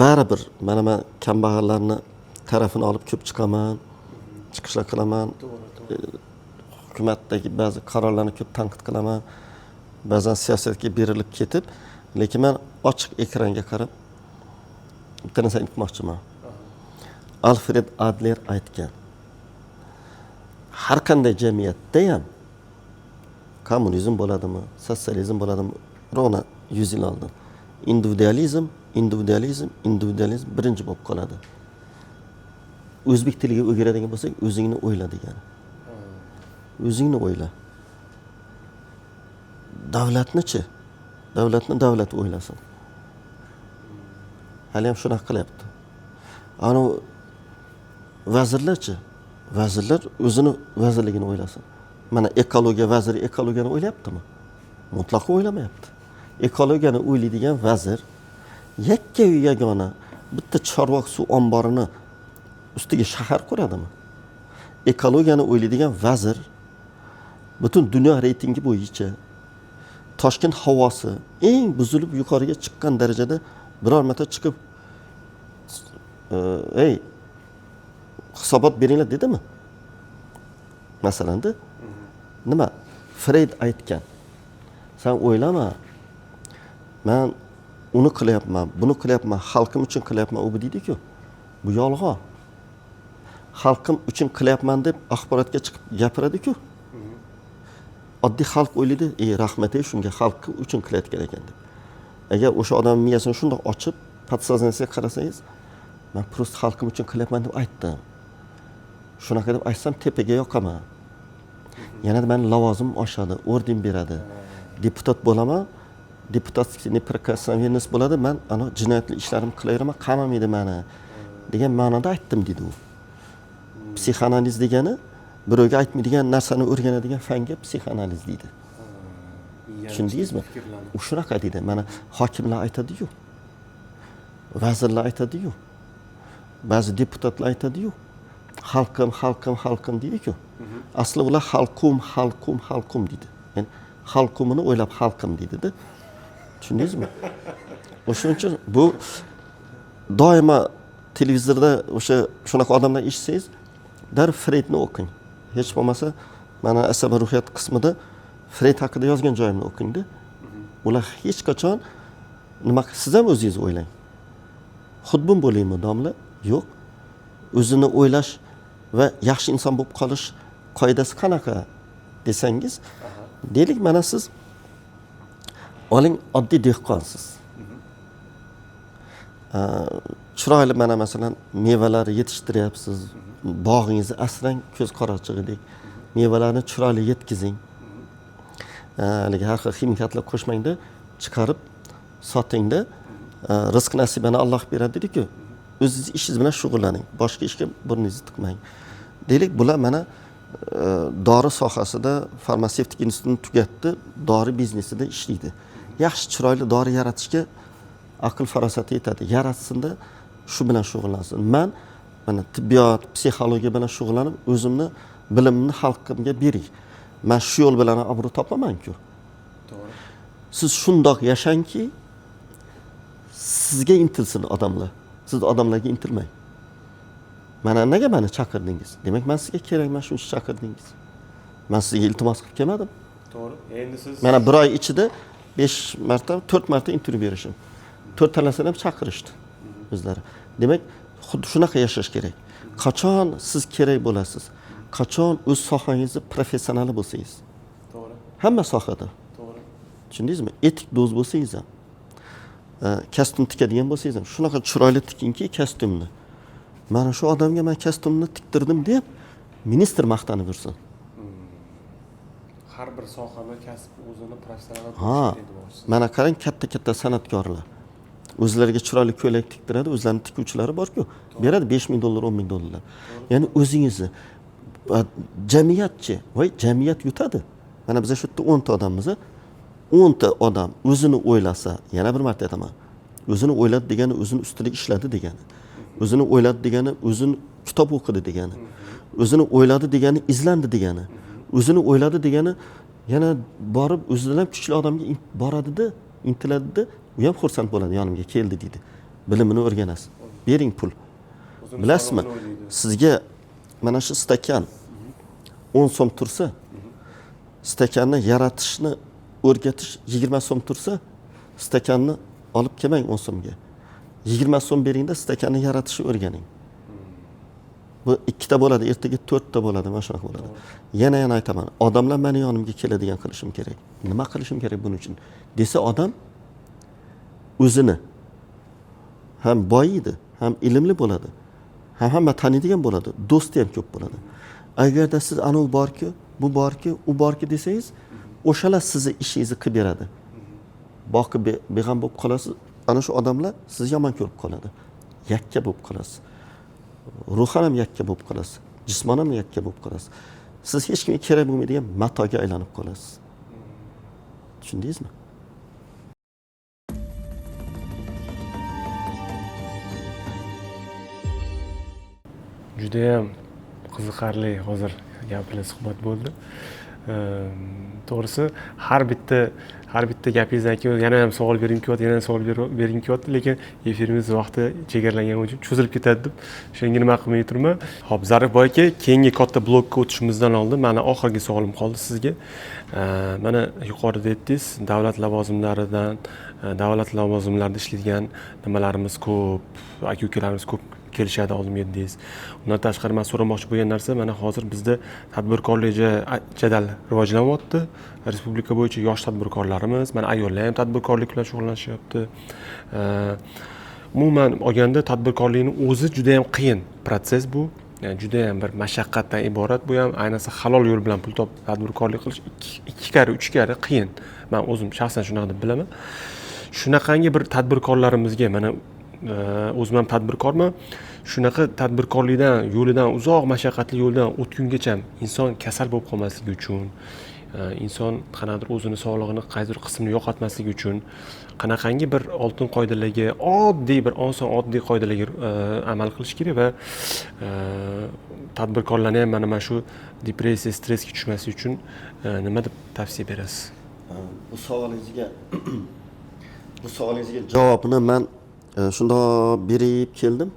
A: baribir mana men kambag'allarni tarafini olib ko'p chiqaman, chiqishlar qilaman. Hukumatdagi ba'zi qarorlarni ko'p tanqid qilaman. Ba'zan siyosatga berilib ketib, lekin men ochiq ekranga qarab bitta narsani aytmoqchiman. Alfred Adler aytgan. Har qanday jamiyatda ham kommunizm bo'ladimi, sotsializm bo'ladimi, rovna 100 yil oldin individualizm, individualizm, individualizm birinchi bo'lib qoladi. O'zbek tiliga o'giradigan bo'lsak, o'zingni o'yla degani. O'zingni o'yla. Davlatni-chi? Davlatni davlat o'ylasin. Hali ham shunaqa qilyapti. Ana vazirlarchi? Vazirlar o'zini vazirligini o'ylasin. Mana ekologiya vaziri ekologiyani o'ylayaptimi? Mutlaqo o'ylamayapti. Ekologiyani o'ylaydigan vazir yakkayu yagona bitta Chorvoq suv omborini ustiga shahar quradimi? Ekologiyani o'ylaydigan vazir butun dunyo reytingi bo'yicha Toshkent havosi eng buzilib yuqoriga chiqqan darajada biror marta chiqib ey hisobot beringlar dedimi? Masalanda nima? Freyd aytgan. Sen o'ylama, men uni qilyapman, buni qilyapman, xalqim uchun qilyapman, u bu deydi-ku. Bu yolg'on. Xalqim uchun qilyapman deb axborotga chiqib gapiradi-ku. Oddiy xalq o'ylaydi, ey rahmat ey shunga xalq uchun qilayotgan ekan deb. Agar o'sha odam miyasini shundoq ochib, podsoznaniyasiga qarasangiz, men prosta xalqim uchun qilyapman deb aytdim. Shunaqa deb aytsam tepaga yoqaman. Yana meni lavozimim oshadi, orden beradi. Deputat bo'laman, deputatskiy неприкосновенность bo'ladi, men ana jinoyatli ishlarimni qilaveraman, qamamaydi meni degan ma'noda aytdim deydi u. Psixoanaliz degani birovga aytmaydigan narsani o'rganadigan fanga psixoanaliz deydi. Tushundingizmi? U shunaqa deydi. Mana hokimlar aytadi-yu, vazirlar aytadi-yu, ba'zi deputatlar aytadi-yu, xalqim, xalqim, xalqim deydi-ku. Asli ular xalqum, xalqum, xalqum deydi. Ya'ni xalqumini o'ylab xalqim deydi-da. Tushundingizmi? O'shuning uchun bu doimo televizorda o'sha shunaqa odamlar eshitsangiz, darrov Freydni o'qing. Hech bo'lmasa mana asabiy ruhiyat qismida Freyd haqida yozgan joyimni o'qingda. Ular hech qachon nima, siz ham o'zingiz o'ylang. Xudbin bo'laymi domla? Yo'q. O'zini o'ylash va yaxshi inson bo'lib qolish qoidasi qanaqa desangiz, deylik mana siz oling oddiy dehqonsiz. Chiroyli mana masalan mevalar yetishtiryapsiz, bog'ingizni asrang, ko'z qorachig'idek mevalarni chiroyli yetkazing. Haligi har xil ximikatlar qo'shmangda, chiqarib sotingda, rizq nasibani Alloh beradi dedi-ku. O'zingiz ishingiz bilan shug'ullaning, boshqa ishga burningizni tiqmang. Deylik, bular mana dori sohasida farmatsevtik institutini tugatdi, dori biznesida ishlaydi. Yaxshi chiroyli dori yaratishga aql farosati yetadi. Yaratsinda shu bilan shug'ullansin. Men mana tibbiyot, psixologiya bilan shug'ullanib, o'zimni bilimimni xalqimga beray. Men shu yo'l bilan obro' topaman-ku.
B: To'g'ri.
A: Siz shundoq yashangki, sizga intilsin odamlar. Siz odamlarga intilmang. Mana nega meni chaqirdingiz? Demak, men sizga kerakman, shuning uchun chaqirdingiz. Men sizga iltimos qilib kelmadim.
B: To'g'ri. Endi siz
A: mana bir oy ichida 5 marta, 4 marta intervyu berishim. 4 talasini ham chaqirishdi o'zlari. Demak, xuddi shunaqa yashash kerak. Qachon siz kerak bo'lasiz? Qachon o'z sohangizni professionali bo'lsangiz?
B: To'g'ri.
A: Hamma sohada.
B: To'g'ri.
A: Tushundingizmi? Etik do'z bo'lsangiz ham, kostyum tikadigan bo'lsangiz ham, shunaqa chiroyli tikingki kostyumni. Mana shu odamga men kostyumni tiktirdim deb ministr maqtanib yursin.
B: Har bir sohani kasb o'zini professional
A: Ha, mana qarang, katta-katta san'atkorlar o'zlariga chiroyli ko'ylak tiktiradi, o'zlarining tikuvchilari bor-ku, beradi $5,000, $10,000. Ya'ni o'zingizni jamiyatchi, voy jamiyat yutadi. Mana biz shu yerda 10 ta odammiz. 10 ta odam o'zini o'ylasa, yana bir marta aytaman. O'zini o'yladi degani o'zini ustida ishladi degani. O'zini o'yladi degani o'zini kitob o'qidi degani. O'zini o'yladi degani izlandi degani. O'zini o'yladi degani yana borib o'zidan ham kuchli odamga boradida, intiladida, u ham xursand bo'ladi, yonimga keldi deydi. Bilimini o'rganasiz. Bering pul. Bilasizmi? Sizga mana shu stakan 10 so'm tursa, stakanni yaratishni o'rgatish 20 so'm tursa, stakanni olib kelmang 10 so'mga. 20 so'm beringda stakanni yaratishni o'rganing. Bu 2 ta bo'ladi, ertaga 4 ta bo'ladi, mana shunaqa bo'ladi. Yana aytaman, odamlar meni yonimga keladigan qilishim kerak. Nima qilishim kerak buning uchun desa, odam o'zini ham boyiydi, ham ilmli bo'ladi, ham hamma taniydigan bo'ladi, do'sti ham ko'p bo'ladi. Agarda siz anu borki, bu borki, u borki desangiz, o'shalar sizni ishingizni qilib beradi. Boqib beg'am bo'lib qolasiz, ana shu odamlar sizni yomon ko'rib qoladi. Yakka bo'lib qolasiz. Ruhan ham yakka bo'lib qolasiz, jismonan ham yakka bo'lib qolasiz. Siz hech kimga kerak bo'lmaydigan matoga aylanib qolasiz. Tushundingizmi?
B: Judayam Qiziqarli hozir gaplar, suhbat bo'ldi. To'g'risi, har bitta gapingizdan keyin yana ham savol bergim kelyapti, yana ham savol bergim kelyapti, lekin efirimiz vaqti chegaralangani uchun cho'zilib ketadi deb shunga nima qilmay turman. Ho'p, Zarifboy aka, keyingi katta blokka o'tishimizdan oldin mani oxirgi savolim qoldi sizga. Mana yuqorida aytdingiz, davlat lavozimlaridan, davlat lavozimlarida ishlaydigan nimalarimiz ko'p, aka ukalarimiz ko'p kelishadi oldimga dedingiz. Undan tashqari, man so'ramoqchi bo'lgan narsa, mana hozir bizda tadbirkorlik jadal rivojlanyapti respublika bo'yicha. Yosh tadbirkorlarimiz, mana ayollar ham tadbirkorlik bilan shug'ullanishyapti. Umuman olganda, tadbirkorlikni o'zi juda yam qiyin protsess bu, ya'ni juda yam bir mashaqqatdan iborat bu ham. Ayniqsa halol yo'l bilan pul topib tadbirkorlik qilish ikki karra, uch karra qiyin. Man o'zim shaxsan shunaqa deb bilaman. Shunaqangi bir tadbirkorlarimizga, mana o'zim ham tadbirkorman, shunaqa tadbirkorlikdan yo'lidan, uzoq mashaqqatli yo'ldan o'tgungacha inson kasal bo'lib qolmasligi uchun, inson qanaqadir o'zini sog'lig'ini qaysidir qismini yo'qotmasligi uchun qanaqangi bir oltin qoidalarga, oddiy bir oson, oddiy qoidalarga amal qilish kerak va tadbirkorlarni ham mana shu depressiya, stressga tushmasligi uchun nima deb tavsiya berasiz?
A: Bu savolingizga javobni man shundoq berib keldim.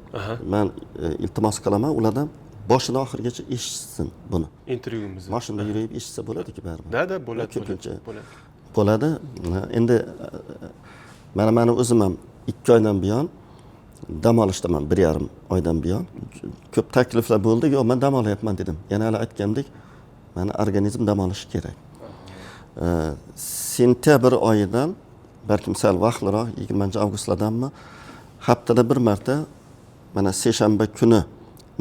A: Man iltimos qilaman ulardan, boshidan oxirigacha eshitsin buni.
B: Intervyumizni.
A: Mashinada yurib eshitsa bo'ladiki baribir.
B: Да, bo'ladi.
A: Ko'pincha
B: bo'ladi.
A: Bo'ladi. Endi mana mani o'zim ham 2 oydan buyon dam olishdaman, 1,5 oydan buyon. Ko'p takliflar bo'ldi, yo'q, man dam olyapman dedim. Yana hali aytgandek, mani organizm dam olishi kerak. Sentyabr oyidan, balkim sal vaqtliroq, 20-avgustlardanmi, haftada bir marta, mana seshanba kuni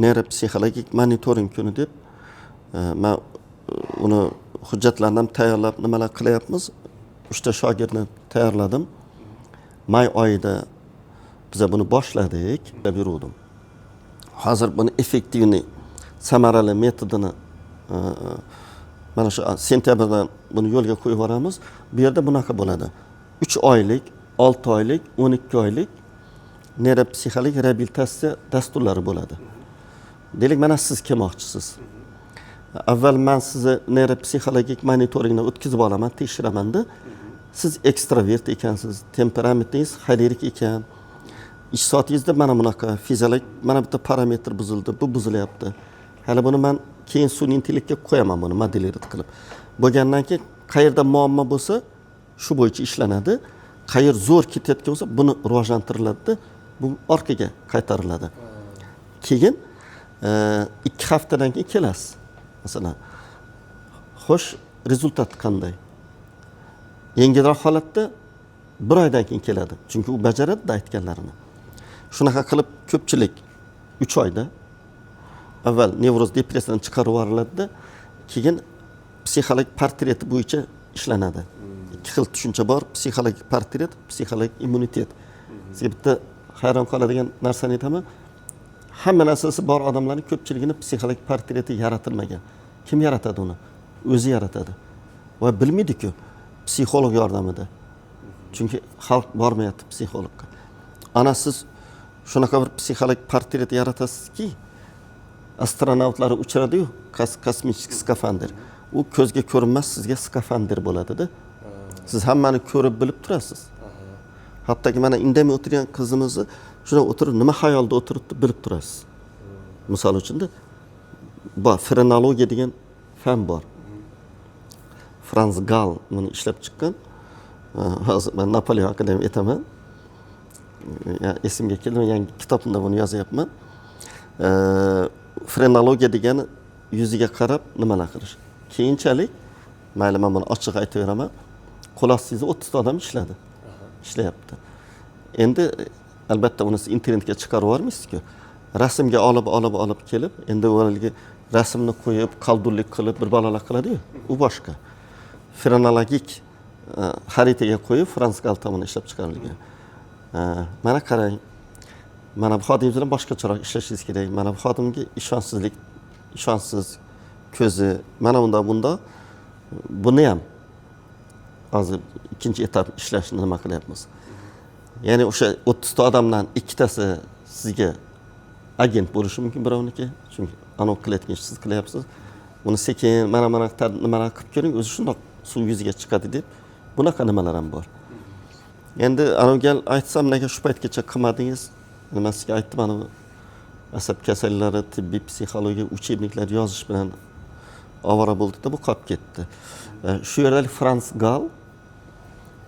A: neyropsixologik monitoring kuni deb man uni hujjatlarni ham tayyorlab, nimalar qilyapmiz. Uchta shogirdni tayyorladim. May oyida biza buni boshladik, yuruvdim. Hozir buni эффективный, samarali metodini mana shu sentyabrdan buni yo'lga qo'yib yuboramiz. Bu yerda bunaqa bo'ladi: 3 oylik, 6 oylik, 12 oylik neyropsixologik reabilitatsiya dasturlari bo'ladi. Deylik, mana siz kelmoqchisiz. Avval man sizni neyropsixologik monitoringdan o'tkazib olaman, tekshiramanda, siz ekstravert ekansiz, temperamentingiz xolerik ekan, ish soatingizda mana bunaqa fiziologik, mana bitta parametr buzildi, bu buzilyapti. Hali buni man keyin sun'iy intellektga qo'yaman, buni моделировать qilib bo'lgandan keyin qayerda muammo bo'lsa, shu bo'yicha ishlanadi. Qayer zo'r ketayotgan bo'lsa, buni rivojlantiriladida, bu orqaga qaytariladi. Keyin 2 haftadan keyin kelasiz, masalan, xo'sh, результат qanday? Yengilroq holatda bir oydan keyin keladi, chunki u bajaradida aytganlarini. Shunaqa qilib ko'pchilik 3 oyda avval nevroz, depressiyadan chiqarib yuboriladida, keyin psixologik portreti bo'yicha ishlanadi. Ikki xil tushuncha bor: psixologik portret, psixologik immunitet. Sizga bitta hayron qoladigan narsani aytaman. Hamma narsasi bor odamlarni ko'pchiligini psixologik portreti yaratilmagan. Kim yaratadi uni? O'zi yaratadi va bilmaydiku, psixolog yordamida, chunki xalq bormayapti psixologga. Ana siz shunaqa bir psixologik portret yaratasizki, astronavtlar uchiradiyu kosmik skafandr, u ko'zga ko'rinmas sizga skafandr bo'ladida. Siz hammani ko'rib, bilib turasiz. Hattoki mana indamay o'tirgan qizimizni shunday o'tirib, nima xayolda o'tiribdi, bilib turasiz. Misol uchunda, bor, frenologiya degan fan bor. Franz Gal buni ishlab chiqqan. Hozir man Napoleon haqida ham aytaman. Ya, esimga keldi, yangi kitobimda buni yozyapman. Frenologiya degani yuziga qarab nimalar qilish. Keyinchalik, mayli, man buni ochiq aytaveraman, qo'l ostingizda 30ta odam ishladi, ishlayapti. Endi albatta uni siz internetga chiqarib yubormaysizku, rasmga olib olib olib kelib, endi haligi rasmni qo'yib, колдун lik qilib, bir balolar qiladiyu, u boshqa. Frenologik xaritaga qo'yib, Frans Gal tomonidan ishlab chiqarilgan. Mana qarang, mana bu xodimingiz bilan boshqacharoq ishlashingiz kerak, mana bu xodimga ishonchsizlik, ishonchsiz ko'zi, mana bundoq bundoq. Buni ham hozir ikkinchi etap ishlashni nima qilyapmiz. Ya'ni o'sha 30ta odamdan ikkitasi sizga agent bo'lishi mumkin birovniki. Chunki anavi qilayotgan ishni siz qilyapsiz. Uni sekin mana mana nimalar qilib ko'ring, o'zi shundoq suv yuziga chiqadi deb bunaqa nimalar ham bor. Endi anavi gal aytsam, nega shu paytgacha qilmadingiz? Nima sizga aytdim, anavi asab kasalliklari, tibbiy psixologiya учебникlar yozish bilan ovora bo'ldikda, bu qolib ketdi. Shu yerda Frans Gal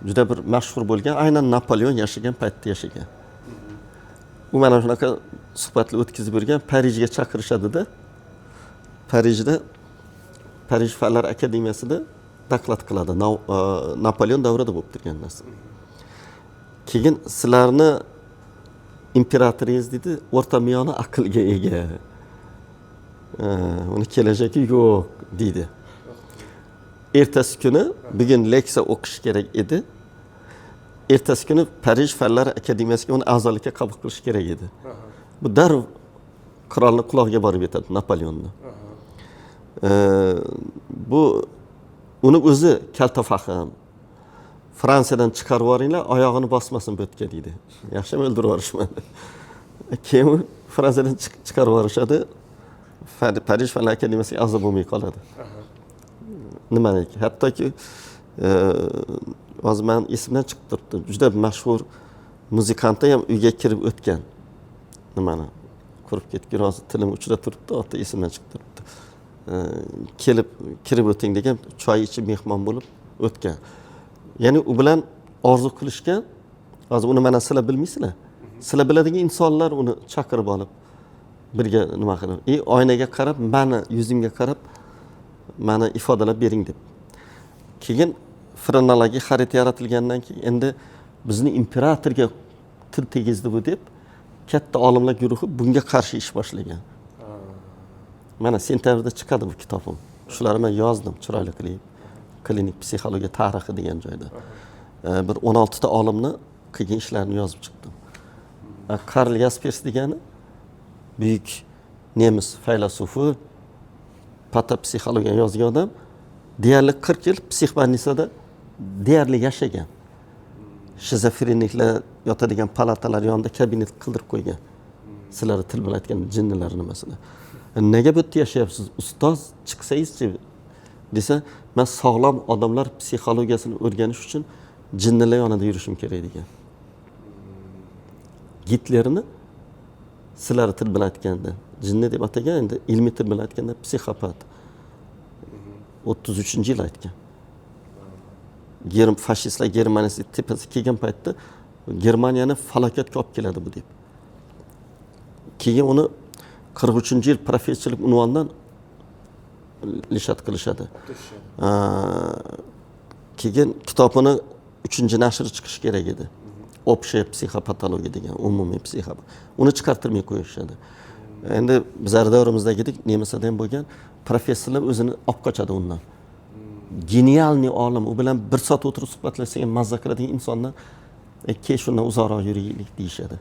A: juda bir mashhur bo'lgan, aynan Napoleon yashagan paytda yashagan. U mana shunaqa suhbatlar o'tkazib yurgan, Parijga chaqirishadida. Parijda Parij Fanlar akademiyasida doklad qiladi. Napoleon davrida bo'lib turgan narsa. Keyin sizlarni imperatoringiz dedi, o'rtamiyona aqlga ega. Uni kelajagi yo'q deydi. Ertasi kuni, bugun leksiya o'qish kerak edi. Ertasi kuni Parij Fanlar akademiyasiga uni a'zolikka qabul qilish kerak edi. Bu darrov qirolning qulog'iga borib yetadi, Napoleonni. Bu uni o'zi kaltafahm. Fransiyadan chiqarib yuboringlar, oyog'ini bosmasin bu yerga deydi. Yaxshimi o'ldirib yuborishmadi. Keyin u Fransiyadan chiqarib yuborishadi. Parij Fanlar akademiyasiga a'zo bo'lmay qoladi. Nimaniki, hattoki hozir men esimdan chiqib turibdi. Juda mashhur muzikantlar ham uyga kirib o'tgan. Nimani qurib ketgan, hozir tilim uchida turibdi, oti esimdan chiqib turibdi. Kelib kirib o'ting degan, choy ichib mehmon bo'lib o'tgan. Ya'ni u bilan orzu qilishgan. Hozir uni mana sizlar bilmaysizlar. Sizlar biladigan insonlar uni chaqirib olib birga nima qilib, oynaga qarab, meni yuzimga qarab, meni ifodalab bering deb. Keyin frenologiya xarita yaratilgandan keyin endi bizni imperatorga til tegizdi bu deb katta olimlar guruhi bunga qarshi ish boshlagan. Mana sentyabrda chiqadi bu kitobim. Shularni men yozdim chiroyli qilib. Klinik psixologiya tarixi degan joyda. Bir 16 ta olimni qilgan ishlarini yozib chiqdim. Karl Jaspers degani buyuk nemis faylasufi, patopsixologiya yozgan odam, deyarli 40 yil psixbolnisada deyarli yashagan. Shizofreniklar yotadigan palatalar yonida kabinet qildirib qo'ygan. Sizlar til bilan aytgan jinnilar nimasini. Nega bu yerda yashayapsiz? Ustoz chiqsangizchi desa, men sog'lom odamlar psixologiyasini o'rganish uchun jinnilar yonida yurishim kerak degan. Gitlerni sizlar til bilan aytganda jinni deb atagan, endi ilmiy til bilan aytganda psixopat. 33-yil aytgan. Fashistlar Germaniyasi tepasiga kelgan paytda Germaniyani falokatga olib keladi bu deb. Keyin uni 43-yil professorlik unvonidan lishat qilishadi. Keyin kitobini 3-nashri chiqishi kerak edi. Общая psixopatologiya degan, umumiy psixopat. Uni chiqartirmay qo'yishadi. Endi bizlar davrimizdagidek nemislarda ham bo'lgan professorlar o'zini olib qochadi undan. Genialniy olim, u bilan bir soat o'tirib suhbatlashsak ham mazza qiladigan insonlar kel shundan uzoqroq yuraylik deyishadi.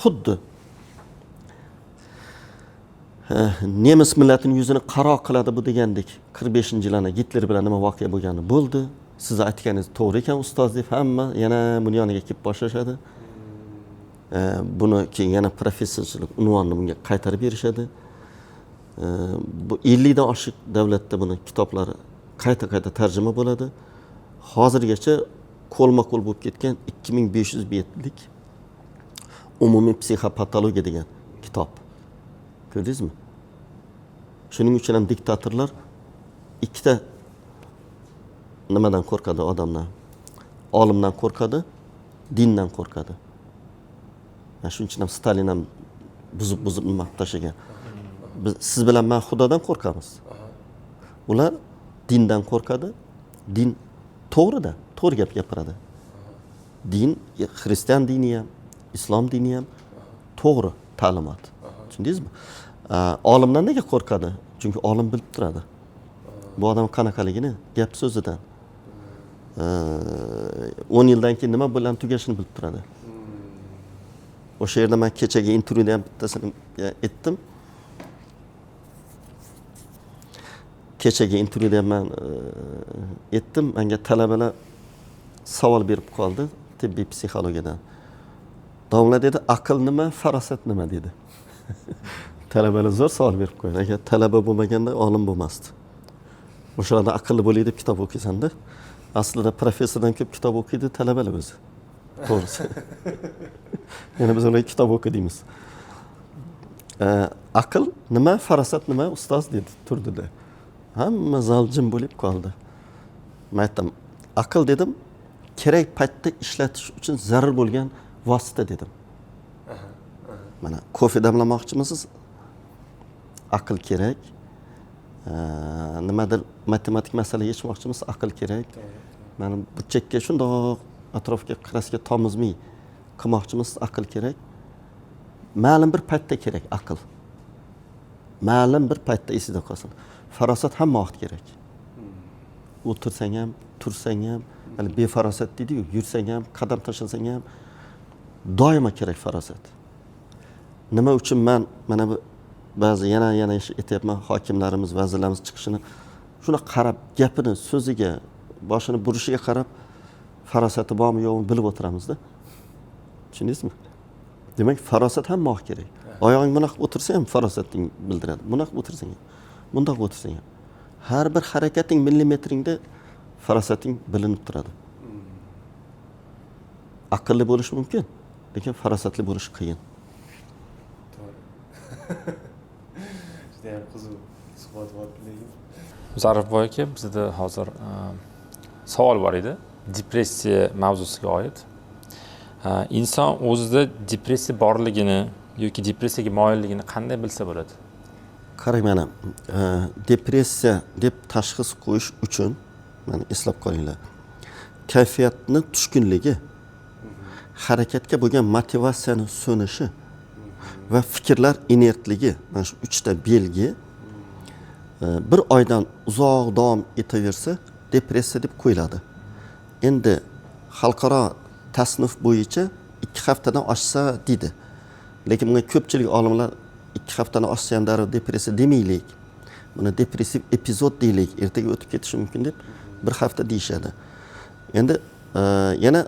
A: Xuddi nemis millatining yuzini qaro qiladi bu degandek 45-yillarda Gitler bilan nima voqea bo'lgani bo'ldi. Siz aytganingiz to'g'ri ekan ustoz deb hamma yana buni yoniga kelib boshlashadi. Buni keyin yana professorchilik unvonini bunga qaytarib berishadi. Bu 50 dan oshiq davlatda buni kitoblari qayta-qayta tarjima bo'ladi. Hozirgacha qo'lma-qo'l bo'lib ketgan 2500 betlik umumiy psixopatologiya degan kitob. Ko'rdingizmi? Shuning uchun ham diktatorlar ikkita nimadan qo'rqadi odamlar? Olimdan qo'rqadi, dindan qo'rqadi. Shuning uchun ham Stalin ham buzib-buzib nima qilib tashlagan. Biz siz bilan men Xudodan qo'rqamiz. Ular dindan qo'rqadi. Din to'g'rida, to'g'ri gap gapiradi. Din, xristian dini ham, islom dini ham to'g'ri ta'limot. Tushundingizmi? Olimdan nega qo'rqadi? Chunki olim bilib turadi. Bu odam qanaqaligini gap so'zidan. 10 yildan keyin nima bilan tugashini bilib turadi. O'sha yerda men kechagi intervyuda ham bittasini aytdim. Kechagi intervyuda ham men aytdim, menga talabalar savol berib qoldi tibbiy psixologiyadan. Domla dedi, aql nima, farosat nima dedi. Talabalar zo'r savol berib qo'yadi. Agar talaba bo'lmaganda olim bo'lmasdi. O'shalardan aqlli bo'lay deb kitob o'qiysanda, aslida professordan ko'p kitob o'qiydi talabalar o'zi. To'g'risi. Yana biz ularga kitob o'qi deymiz. Aql nima, farosat nima, ustoz dedi, turdida. Hamma zal jim bo'lib qoldi. Men aytdim, aql dedim, kerak paytda ishlatish uchun zarur bo'lgan vosita dedim. Mana kofe damlamoqchimisiz? Aql kerak. Nimadir matematik masala yechmoqchimiz, aql kerak. Mana burchakka shundoq atrofga kraska tomizmay qilmoqchimiz, aql kerak. Ma'lum bir paytda kerak aql. Ma'lum bir paytda esingda qolsin. Farosat hamma vaqt kerak. O'tirsang ham, tursang ham, hali befarosat deydi-yu, yursang ham, qadam tashlasang ham doimo kerak farosat. Nima uchun men mana bu ba'zi yana aytyapman, hokimlarimiz, vazirlarimiz chiqishini shuni qarab, gapini, so'ziga, boshini burishiga qarab farosati bormi yo'qmi bilib o'tiramizda. Tushundingizmi? Demak, farosat hamma vaqt kerak. Oyog'ing bunaqa qilib o'tirsa ham farosating bildiradi. Bunaqa qilib o'tirsang ham, bundoq o'tirsang ham. Har bir harakating millimetringda farosating bilinib turadi. Aqlli bo'lish mumkin, lekin farosatli bo'lish qiyin.
B: To'g'ri. Juda ham qiziq suhbat bo'ldi lekin.
C: Zarifboy aka, bizda hozir savol bor edi. Depressiya mavzusiga oid. Inson o'zida depressiya borligini yoki depressiyaga moyilligini qanday bilsa bo'ladi?
A: Qarang, mana depressiya deb tashxis qo'yish uchun mana eslab qolinglar. Kayfiyatni tushkunligi, harakatga bo'lgan motivatsiyani so'nishi va fikrlar inertligi, mana shu uchta belgi bir oydan uzoq davom etaversa depressiya deb qo'yiladi. Endi xalqaro tasnif bo'yicha 2 haftadan oshsa deydi. Lekin bunga ko'pchilik olimlar 2 haftadan oshsa ham darrov depressiya demaylik. Buni depressiv epizod deylik, ertaga o'tib ketishi mumkin deb 1 hafta deyishadi. Endi yana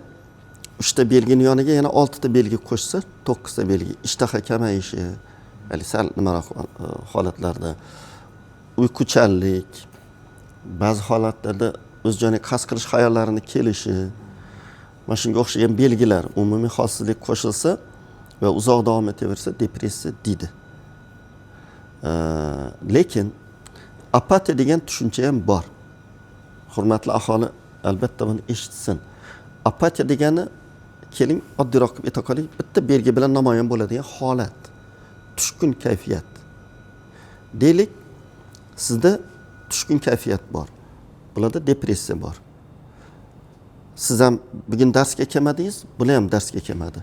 A: 3 ta belgini yoniga yana 6 ta belgi qo'shsa, 9 ta belgi. Ishtaha kamayishi, hali sal nimaroq holatlarda uyquchanlik, ba'zi holatlarda o'z joniga qasd qilish xayollarini kelishi, mana shunga o'xshagan belgilar, umumiy holsizlik qo'shilsa va uzoq davom etaversa depressiya deydi. Lekin apatiya degan tushuncha ham bor. Hurmatli aholi albatta buni eshitsin. Apatiya degani, keling oddiyroq qilib ayta qolaylik, bitta belgi bilan namoyon bo'ladigan holat, tushkun kayfiyat. Deylik, sizda tushkun kayfiyat bor. Bularda depressiya bor. Siz ham bugun darsga kelmadingiz, bular ham darsga kelmadi.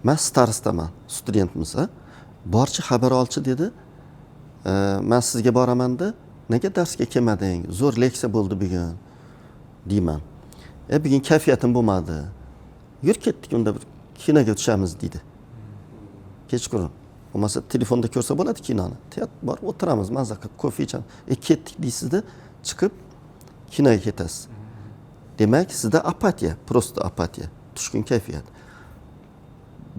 A: Men starostaman, studentmiz, ha? Borchi xabar olchi dedi. Men sizga boraman-da, nega darsga kelmading? Zo'r leksiya bo'ldi bugun deyman. Bugun kayfiyatim bo'lmadi. Yur ketdik unda bir kinoga tushamiz deydi. Kechqurun. Bo'lmasa telefonda ko'rsa bo'ladi kinoni. Teatr borib o'tiramiz, maza qilib kofe ichamiz. Ketdik deysizda, chiqib kinoga ketasiz. Demak, sizda apatiya, prosta apatiya, tushkun kayfiyat.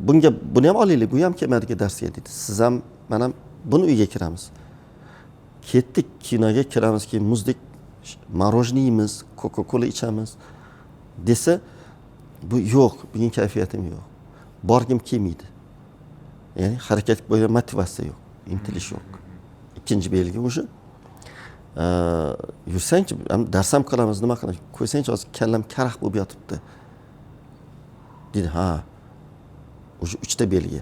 A: Bunga buni ham olaylik, bu ham kelmadiki darsga deydi. Siz ham, men ham buni uyga kiramiz. Ketdik, kinoga kiramiz, keyin muzdek мороженое yeymiz, Coca-Cola ichamiz desa, bu yo'q, bugun kayfiyatim yo'q. Borgim kelmaydi. Ya'ni harakat bo'yicha motivatsiya yo'q, intilish yo'q. Ikkinchi belgi o'sha. Yursangchi, dars ham qilamiz, nima qilamiz? Qo'ysangchi, hozir kallam karaxt bo'lib yotibdi. Deydi, ha. O'sha 3 ta belgi.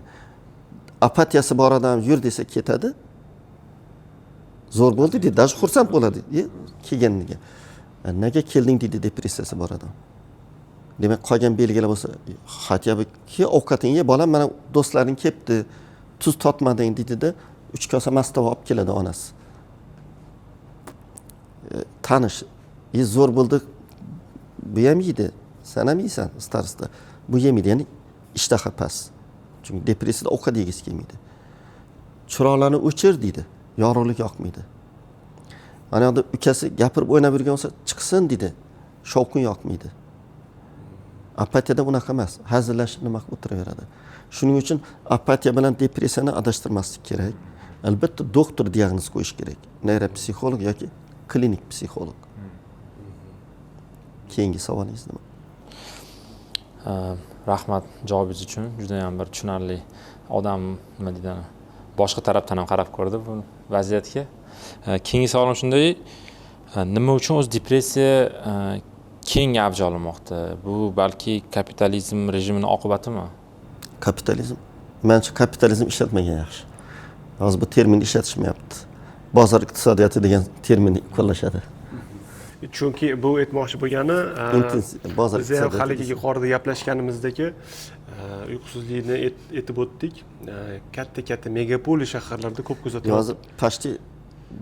A: Apatiyasi bor odam yur desa ketadi. Zo'r bo'ldi deydi, даже xursand bo'ladi kelganiga. Nega kelding deydi depressiyasi bor odam. Demak, qolgan belgilar bo'lsa, хотя бы ki ovqating ye, bolam, mana do'stlaring kelibdi, tuz totmading deydida, 3 kosa mastava olib keladi onasi. Tanish, zo'r bo'ldi, bu ham yeydi, sen ham yeysan, starosta. Bu yemaydi, ya'ni ishtaha past. Chunki depressiyada ovqat yegisi kelmaydi. Chiroqlarni o'chir deydi, yorug'lik yoqmaydi. Ana yoqda ukasi gapirib o'ynab yurgan bo'lsa, chiqsin deydi, shovqin yoqmaydi. Apatiyada unaqa emas, hazillashib nima qilib o'tiraveradi. Shuning uchun apatiya bilan depressiyani adashtirmaslik kerak. Albatta doktor diagnoz qo'yish kerak, neyropsixolog yoki klinik psixolog. Keyingi savolingiz nima?
C: Rahmat javobingiz uchun, judayam bir tushunarli. Odam, nima deydi, boshqa tarafdan ham qarab ko'rdi bu vaziyatga. Keyingi savolim shunday: nima uchun o'zi depressiya keng avj olmoqda? Bu balki kapitalizm rejimini oqibatimi?
A: Kapitalizm, manimcha, kapitalizm ishlatmagan yaxshi. Hozir bu terminni ishlatishmayapti, bozor iqtisodiyoti degan terminni qo'llashadi.
B: Chunki bu aytmoqchi bo'lgani
A: bozor
B: biz ham haligi yuqorida gaplashganimizdagi uyqusizlikni aytib o'tdik. Katta katta megapolis shaharlarda ko'p kuzatilyapti.
A: Hozir почти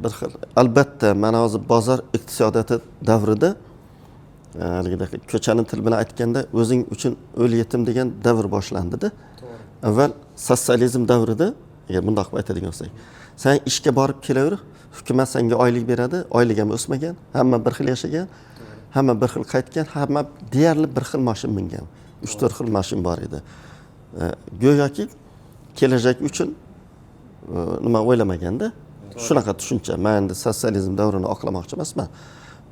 A: bir xil. Albatta, mana hozir bozor iqtisodiyoti davrida, haligidek ko'chani til bilan aytganda, o'zing uchun o'l yetim degan davr boshlandida. Avval sotsializm davrida, agar bundoq qilib aytadigan bo'lsak, sen ishga borib kelaver, hukumat senga oylik beradi, oylik ham o'smagan, hamma bir xil yashagan, hamma bir xil qaytgan, hamma deyarli bir xil mashina mingan, uch to'rt xil mashina bor edi. Go'yoki kelajak uchun nima o'ylamaganda, shunaqa tushuncha. Man endi sotsializm davrini oqlamoqchi emasman.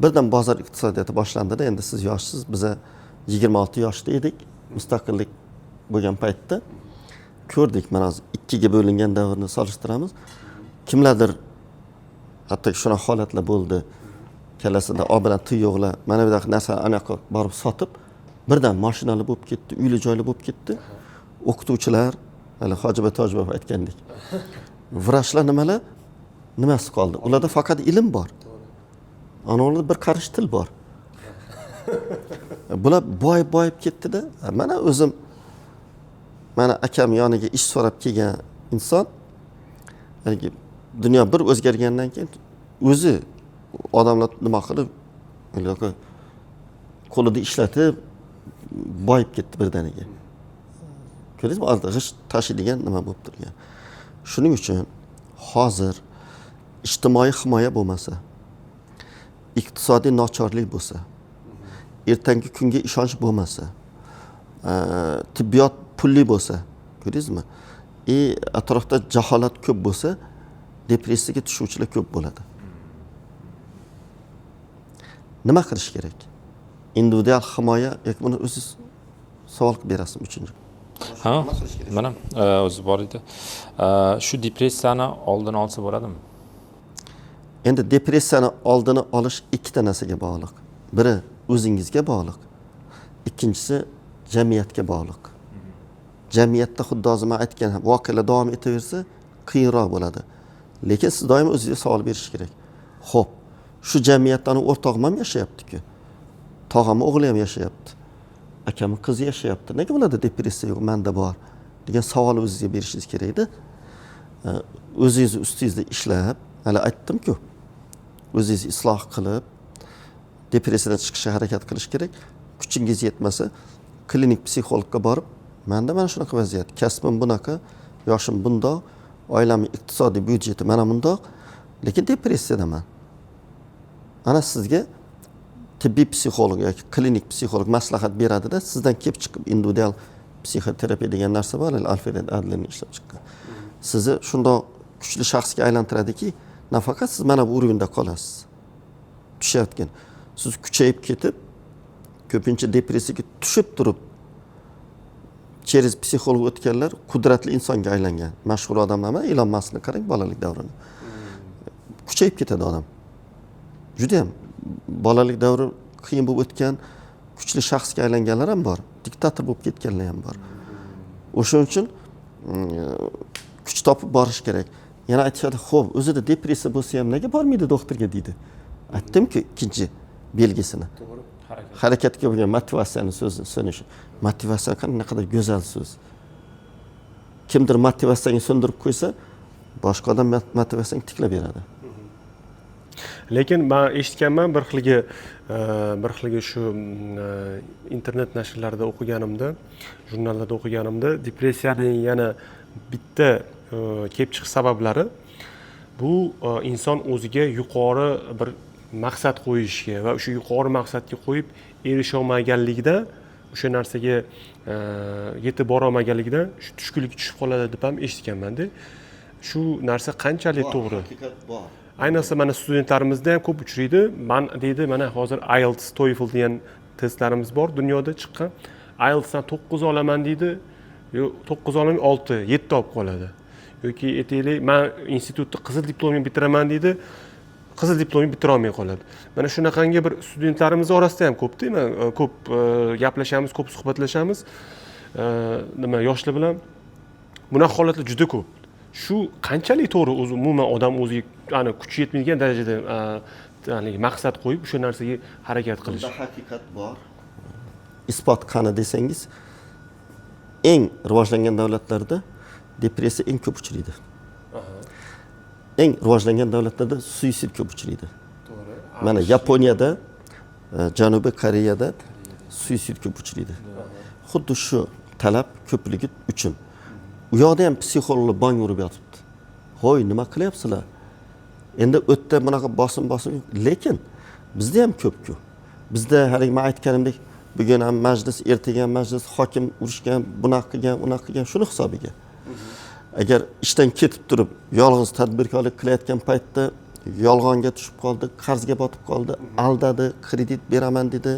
A: Birdan bozor iqtisodiyoti boshlandida. Endi siz yoshsiz, biza 26 yoshda edik mustaqillik bo'lgan paytda, ko'rdik. Mana hozir ikkiga bo'lingan davrni solishtiramiz. Kimlardir, hatto shunaqa holatlar bo'ldi, kallasida o bilan T yo'qlar mana bunaqa narsani anaqa borib sotib, birdan mashinali bo'lib ketdi, uyli joyli bo'lib ketdi. O'qituvchilar, hali Hojiboy Tojibov aytgandek, vrachlar, nimalar, nimasi qoldi? Ularda faqat ilm bor, ana ularda bir qarish til bor. Bular boyib boyib ketdida. Mana o'zim, mana akam yoniga ish so'rab kelgan inson haligi dunyo bir o'zgargandan keyin o'zi odamlar nima qilib, haligi qo'lida ishlatib boyib ketdi birdaniga. Ko'rdingizmi, g'isht tashiydigan nima bo'lib turgan. Shuning uchun hozir ijtimoiy himoya bo'lmasa, iqtisodiy nochorlik bo'lsa, ertangi kunga ishonch bo'lmasa, tibbiyot pulli bo'lsa, ko'rdingizmi, и atrofda jaholat ko'p bo'lsa, depressiyaga tushuvchilar ko'p bo'ladi. Nima qilish kerak? Individual himoya yoki buni o'zingiz savol qilib berasizmi uchinchi?
C: Ha, mana o'zi bor edi. Shu depressiyani oldini olsa bo'ladimi?
A: Endi depressiyani oldini olish ikkita narsaga bog'liq. Biri o'zingizga bog'liq, ikkinchisi jamiyatga bog'liq. Jamiyatda xuddi hozir man aytgan voqealar davom etaversa, qiyinroq bo'ladi. Lekin siz doim o'zingizga savol berish kerak. Xo'p, shu jamiyatda o'rtog'im ham yashayapti-ku, tog'amni o'g'li ham yashayapti, akamni qizi yashayapti, nega ularda depressiya yo'q, manda bor degan savolni o'zingizga berishingiz kerakda. O'zingizni ustingizda ishlab, hali aytdim-ku, o'zingizni isloh qilib depressiyadan chiqishga harakat qilish kerak. Kuchingiz yetmasa, klinik psixologga borib, manda mana shunaqa vaziyat, kasbim bunaqa, yoshim bundoq, oilamning iqtisodiy byudjeti mana bundoq, lekin depressiyadaman. Ana sizga tibbiy psixolog yoki klinik psixolog maslahat beradida, sizdan kelib chiqib individual psixoterapiya degan narsa bor, Alfred Adlerni ishlab chiqqan. Sizni shundoq kuchli shaxsga aylantiradiki, nafaqat siz mana bu уровень da qolasiz, tushayotgan, siz kuchayib ketib, ko'pincha depressiyaga tushib turib через psixolog o'tganlar qudratli insonga aylangan. Mashhur odamlar, mana Ilon Maskni qarang, bolalik davrini. Kuchayib ketadi odam. Judayam bolalik davri qiyin bo'lib o'tgan, kuchli shaxsga aylanganlar ham bor, diktator bo'lib ketganlar ham bor. O'shaning uchun kuch topib borish kerak. Yana aytishadi, xo'p, o'zida depressiya bo'lsa ham nega bormaydi doktorga deydi. Aytdimku ikkinchi belgisini.
C: To'g'ri.
A: Harakatga bo'lgan motivatsiyani so'zi so'nishi. Motivatsiya qanaqadir go'zal so'z. Kimdir motivatsiyani so'ndirib qo'ysa, boshqa odam motivatsiyani tiklab beradi.
B: Lekin men eshitganman, bir xilgi shu internet nashrlarida o'qiganimda, jurnallarda o'qiganimda depressiyaning yana bitta kelib chiqish sabablari bu inson o'ziga yuqori bir maqsad qo'yishga va o'sha yuqori maqsadga qo'yib erisha olmaganligida o'sha narsaga yetib borolmaganligidan shu tushkunlikka tushib qoladi deb ham eshitganmanda. Shu narsa qanchalik to'g'ri?
A: Haqiqat bor.
B: Ayniqsa mana studentlarimizda ham ko'p uchraydi. Man deydi, mana hozir IELTS, TOEFL degan testlarimiz bor dunyoda chiqqan. IELTSdan 9 olaman deydi, yo'q, 9 olmay 6, 7 olib qoladi. Yoki aytaylik, man institutni qizil diplomga bitiraman deydi, qizil diplomga bitirolmay qoladi. Mana shunaqangi bir studentlarimiz orasida ham ko'pda, man ko'p gaplashamiz, ko'p suhbatlashamiz, nima, yoshlar bilan. Bunaqa holatlar juda ko'p. Shu qanchalik to'g'ri o'zi, umuman odam o'ziga ani kuchi yetmaydigan darajada haligi maqsad qo'yib o'sha narsaga harakat qilish?
A: Bunda haqiqat bor. Isbot qani desangiz, eng rivojlangan davlatlarda depressiya eng ko'p uchraydi. Eng rivojlangan davlatlarda suitsid ko'p uchraydi.
B: To'g'ri.
A: Mana Yaponiyada, Janubiy Koreyada suitsid ko'p uchraydi. Xuddi shu talab ko'pligi uchun. U yoqda ham psixologlar bong urib yotibdi. Hoy, nima qilyapsizlar? Endi u yerda bunaqa bosim bosim yo'q, lekin bizda ham ko'p-ku. Bizda haligi men aytganimdek, bugun ham majlis, ertaga ham majlis, hokim urushgan, bunaqa qilgan, unaqa qilgan, shuni hisobiga. Agar ishdan ketib turib, yolg'iz tadbirkorlik qilayotgan paytda yolg'onga tushib qoldi, qarzga botib qoldi, aldadi, kredit beraman dedi,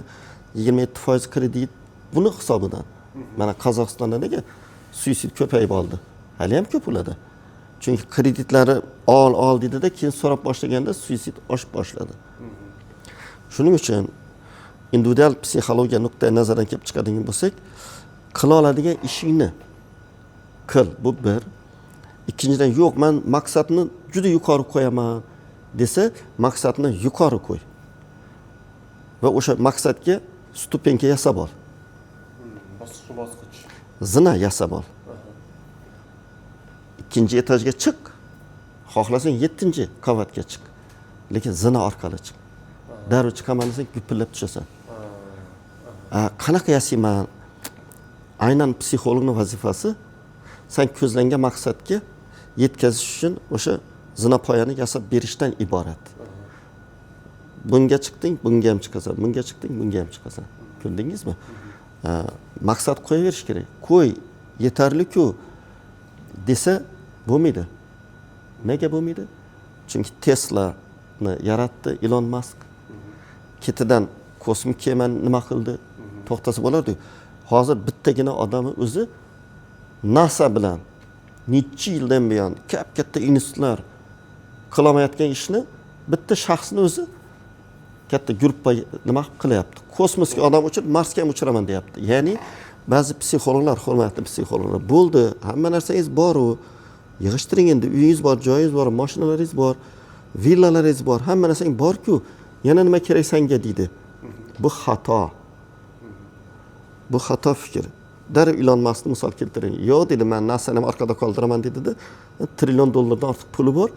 A: 27% kredit, buni hisobidan. Mana Qozog'istonda nega suitsid ko'payib oldi? Hali ham ko'p ularda. Chunki kreditlari ol ol dedida, keyin so'rab boshlaganda suitsid oshib boshladi. Shuning uchun individual psixologiya nuqtai nazaridan kelib chiqadigan bo'lsak, qila oladigan ishingni qil, bu bir. Ikkinchidan, yo'q, man maqsadni juda yuqori qo'yaman desa, maqsadni yuqori qo'y. Va o'sha maqsadga ступенька yasab ol.
B: Bosqichma bosqich.
A: Zina yasab ol. Ikkinchi etajga chiq. Xohlasang 7 qavatga chiq. Lekin zina orqali chiq. Darrov chiqaman desang gupillab tushasan. Qanaqa yasayman? Aynan psixologning vazifasi sen ko'zlangan maqsadga yetkazish uchun o'sha zina poyani yasab berishdan iborat. Bunga chiqding, bunga ham chiqasan, bunga chiqding, bunga ham chiqasan. Ko'rdingizmi? Maqsad qo'yaverish kerak. Qo'y, yetarli-ku desa bo'lmaydi. Nega bo'lmaydi? Chunki Tesla'ni yaratdi Ilon Mask. Ketidan kosmik kemani nima qildi? To'xtasa bo'lardi. Hozir bittagina odamni o'zi NASA bilan necha yildan buyon kap-katta institutlar qilolmayotgan ishni bitta shaxsni o'zi katta gruppa nima qilyapti? Kosmosga odam uchirib, Marsga ham uchiraman deyapti. Ya'ni ba'zi psixologlar, hurmatli psixologlar, bo'ldi, hamma narsangiz bor-u, yig'ishtiring endi, uyingiz bor, joyingiz bor, mashinalaringiz bor, villalaringiz bor, hamma narsang bor-ku, yana nima kerak senga deydi. Bu xato. Bu xato fikr. Darrov Ilon Maskni misol keltiring. Yo'q dedi, men NASAni ham orqada qoldiraman dedi-da, trillion dollardan ortiq puli bor.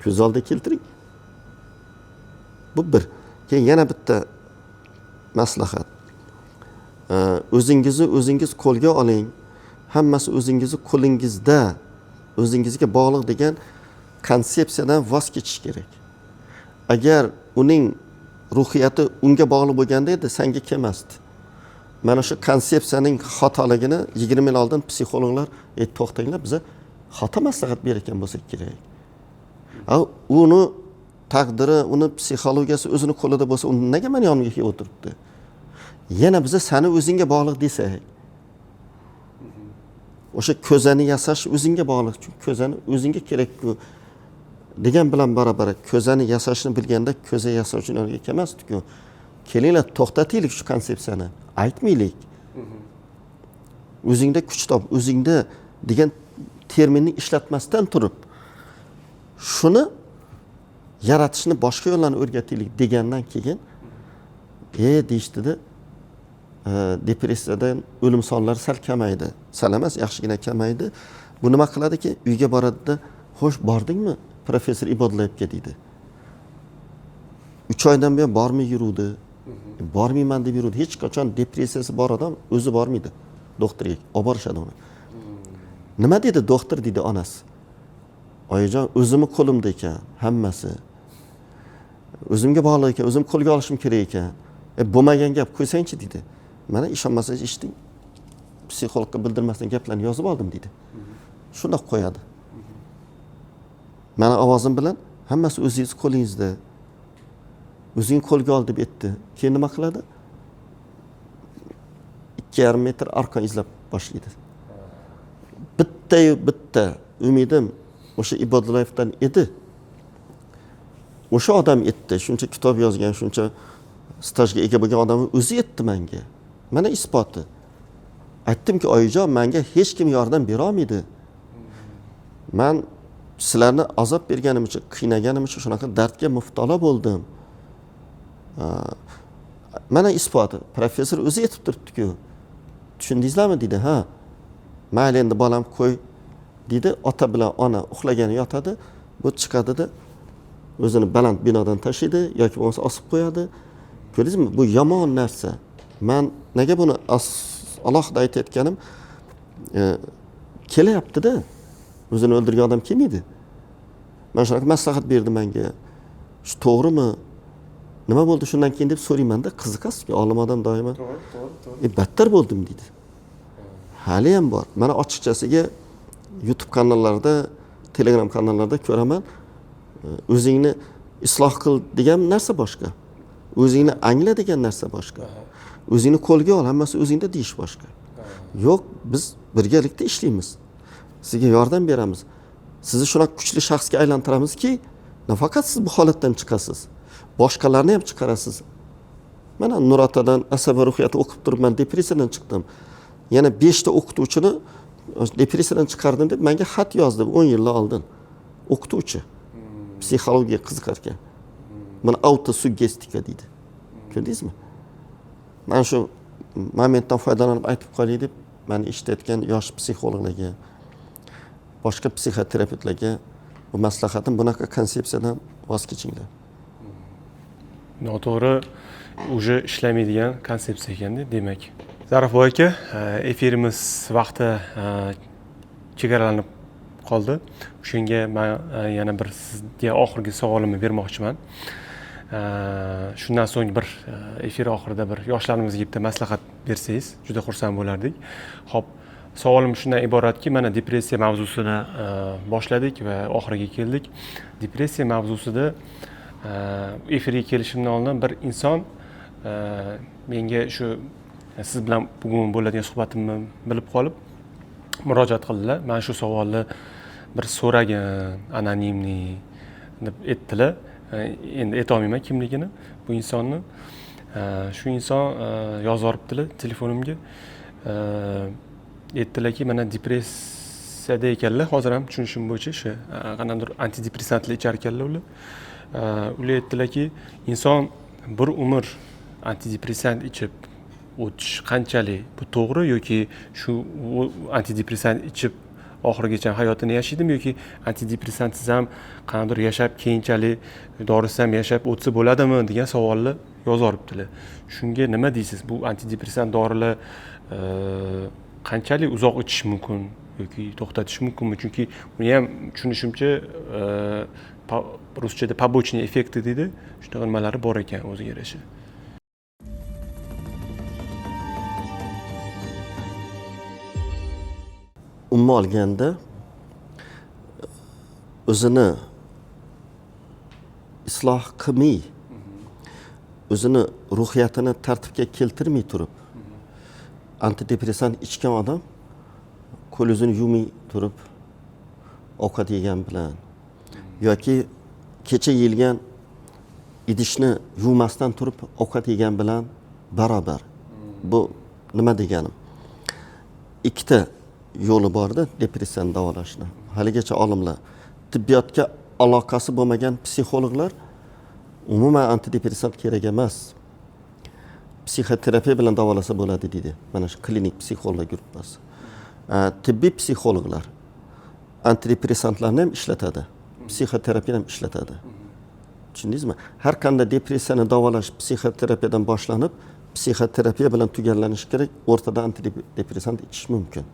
A: Ko'z oldiga keltiring. Bu bir. Keyin yana bitta maslahat. O'zingizni o'zingiz qo'lga oling. Hammasi o'zingizni qo'lingizda, o'zingizga bog'liq degan konsepsiyadan voz kechish kerak. Agar uning ruhiyati unga bog'liq bo'lganda edi, senga kelmasdi. Mana shu konsepsiyaning xatoligini 20 yil oldin psixologlar, to'xtanglar, biza xato maslahat berayotgan bo'lsak kerak. Uni taqdiri, uni psixologiyasi o'zini qo'lida bo'lsa, uni nega meni yonimga kelib o'tiribdi? Yana biza seni o'zingga bog'liq desak, o'sha ko'zani yasash o'zingga bog'liq, chunki ko'zani o'zingga kerak-ku degan bilan barobar ko'zani yasashni bilganda ko'za yasovchi yoniga kelmasdi-ku. Kelinglar, to'xtataylik shu konsepsiyani, aytmaylik. O'zingda kuch top, o'zingda degan terminni ishlatmasdan turib, shuni yaratishni boshqa yo'llarni o'rgataylik degandan keyin, deyishdida, depressiyadan o'lim sonlari sal kamaydi. Sal emas, yaxshigina kamaydi. Bu nima qiladiki, uyga boradida, xo'sh, bordingmi professor Ibodlayevga deydi. 3 oydan buyon bormay yuruvdi. Bormayman deb yuruvdi. Hech qachon depressiyasi bor odam o'zi bormaydi doktorga, olib borishadi uni. Nima dedi doktor deydi onasi. Oyijon, o'zimni qo'limda ekan hammasi. O'zimga bog'liq ekan, o'zim qo'lga olishim kerak ekan. Bo'lmagan gap qo'ysangchi deydi. Mana ishonmasangiz eshiting, psixologga bildirmasdan gaplarni yozib oldim deydi. Shundoq qo'yadi. Mani ovozim bilan hammasi o'zingiz qo'lingizda. O'zing qo'lga ol deb aytdi. Keyin nima qiladi? 2,5 metr arqon izlab boshlaydi. Bitta umidim o'sha Ibodullayevdan edi. O'sha odam aytdi, shuncha kitob yozgan, shuncha stajga ega bo'lgan odamni o'zi aytdi menga. Mana isboti. Aytdimki, oyijon, menga hech kim yordam bera olmaydi. Men sizlarni azob berganim uchun, qiynaganim uchun shunaqa dardga muftalo bo'ldim. Mana isboti. Professor o'zi aytib turibdi-ku. Tushundingizlarmi deydi. Ha. Mayli endi bolam qo'y deydi. Ota bilan ona uxlagani yotadi. Bu chiqadida o'zini baland binodan tashlaydi yoki bo'lmasa osib qo'yadi. Ko'rdingizmi? Bu yomon narsa. Men nega buni alohida aytayotganim, kelyapti-da. O'zini o'ldirgan odam kelmaydi. Men shunaqa maslahat berdi menga. Shu to'g'rimi? Nima bo'ldi shundan keyin deb so'rayman-da, qiziqasiz-ku, olim odam doimo. To'g'ri. Battar bo'ldim deydi. Hali ham bor. Mana ochiqchasiga YouTube kanallarida, Telegram kanallarida ko'raman. O'zingni isloh qil degan narsa boshqa. O'zingni angla degan narsa boshqa. O'zingni qo'lga ol, hammasi o'zingda deyish boshqa. Yo'q, biz birgalikda ishlaymiz. Sizga yordam beramiz. Sizni shunaqa kuchli shaxsga aylantiramizki, nafaqat siz bu holatdan chiqasiz, boshqalarni ham chiqarasiz. Mana Nurotadan asab va ruhiyatni o'qib turib men depressiyadan chiqdim. Yana 5 ta o'qituvchini depressiyadan chiqardim deb menga xat yozdi 10 yil oldin. O'qituvchi. Psixologiya qiziqar ekan. Buni autosuggestika deydi. Ko'rdingizmi? Men shu momentdan foydalanib aytib qolay deb meni eshitayotgan yosh psixologlarga, boshqa psixoterapevtlarga bu maslahatim, bunaqa konsepsiyadan voz kechinglar.
B: Noto'g'ri, уже ishlamaydigan konsepsiya ekanda, demak. Zarifboy aka, efirimiz vaqti chegaralanib qoldi. O'shanga men yana bir sizga oxirgi savolimni bermoqchiman. Shundan so'ng bir efir oxirida bir yoshlarimizga bitta maslahat bersangiz, juda xursand bo'lardik. Xo'p, savolim shundan iboratki, mana depressiya mavzusini boshladik va oxiriga keldik. Depressiya mavzusida efirga kelishimdan oldin bir inson menga shu siz bilan bugun bo'ladigan suhbatimni bilib qolib murojaat qildilar. Men shu savolni bir so'ragin, anonimni deb aytdilar. Endi ayta olmayman kimligini bu insonni. Shu inson yozib yuboribdilar telefonimga. Aytdilarki, mana depressiyada ekanlar, hozir ham tushunishim bo'yicha o'sha qandaydir antidepressantlar ichar ekanlar ular. Ular aytdilarki, inson bir umr antidepressant ichib o'tish qanchalik bu to'g'ri yoki shu antidepressant ichib oxirigacha hayotini yashaydimi yoki antidepressantsiz ham qandaydir yashab keyinchalik dorisiz ham yashab o'tsa bo'ladimi degan savolni yozib yuboribdilar. Shunga nima deysiz? Bu antidepressant dorilar qanchalik uzoq ichish mumkin yoki to'xtatish mumkinmi? Chunki uni ham tushunishimcha ruschada побочный effekti deydi, shunaqa nimalari bor ekan o'ziga yarasha.
A: Umuman olganda o'zini isloh qilmay, o'zini ruhiyatini tartibga keltirmay turib antidepressant ichgan odam qo'l yuzini yuvmay turib ovqat yegan bilan yoki kecha yeyilgan idishni yuvmasdan turib ovqat yegan bilan barobar. Bu nima deganim? Ikkita yo'li borda depressiyani davolashni. Haligacha olimlar, tibbiyotga aloqasi bo'lmagan psixologlar umuman antidepressant kerak emas, psixoterapiya bilan davolasa bo'ladi deydi. Mana shu klinik psixologlar guruhi. Tibbiy psixologlar antidepressantlarni ham ishlatadi, psixoterapiyani ham ishlatadi. Tushundingizmi? Har qanday depressiyani davolash psixoterapiyadan boshlanib, psixoterapiya bilan tugallanishi kerak. O'rtada antidepressant ichish mumkin.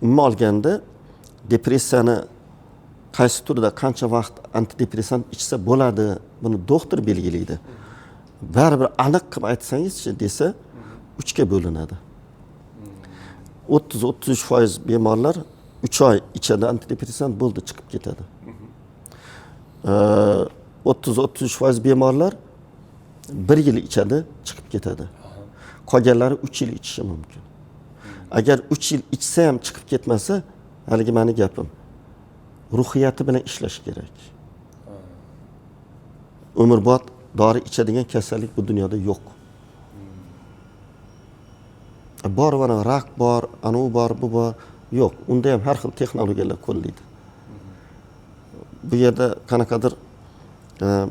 A: Umuman olganda depressiyani qaysi turda qancha vaqt antidepressant ichsa bo'ladi, buni doktor belgilaydi. Baribir aniq qilib aytsangizchi desa, 3ga bo'linadi. 30-33% bemorlar 3 oy ichadi antidepressant, bo'ldi, chiqib ketadi. 30-33% bemorlar 1 yil ichadi, chiqib ketadi. Qolganlari 3 yil ichishi mumkin. Agar 3 yil ichsa ham chiqib ketmasa, haligi meni gapim, ruhiyati bilan ishlash kerak. Umrbod dori ichadigan kasallik bu dunyoda yo'q. Bor, mana rak bor, anavi bor, bu bor, yo'q. Unda ham har xil texnologiyalar qo'llaydi. Bu yerda qanaqadir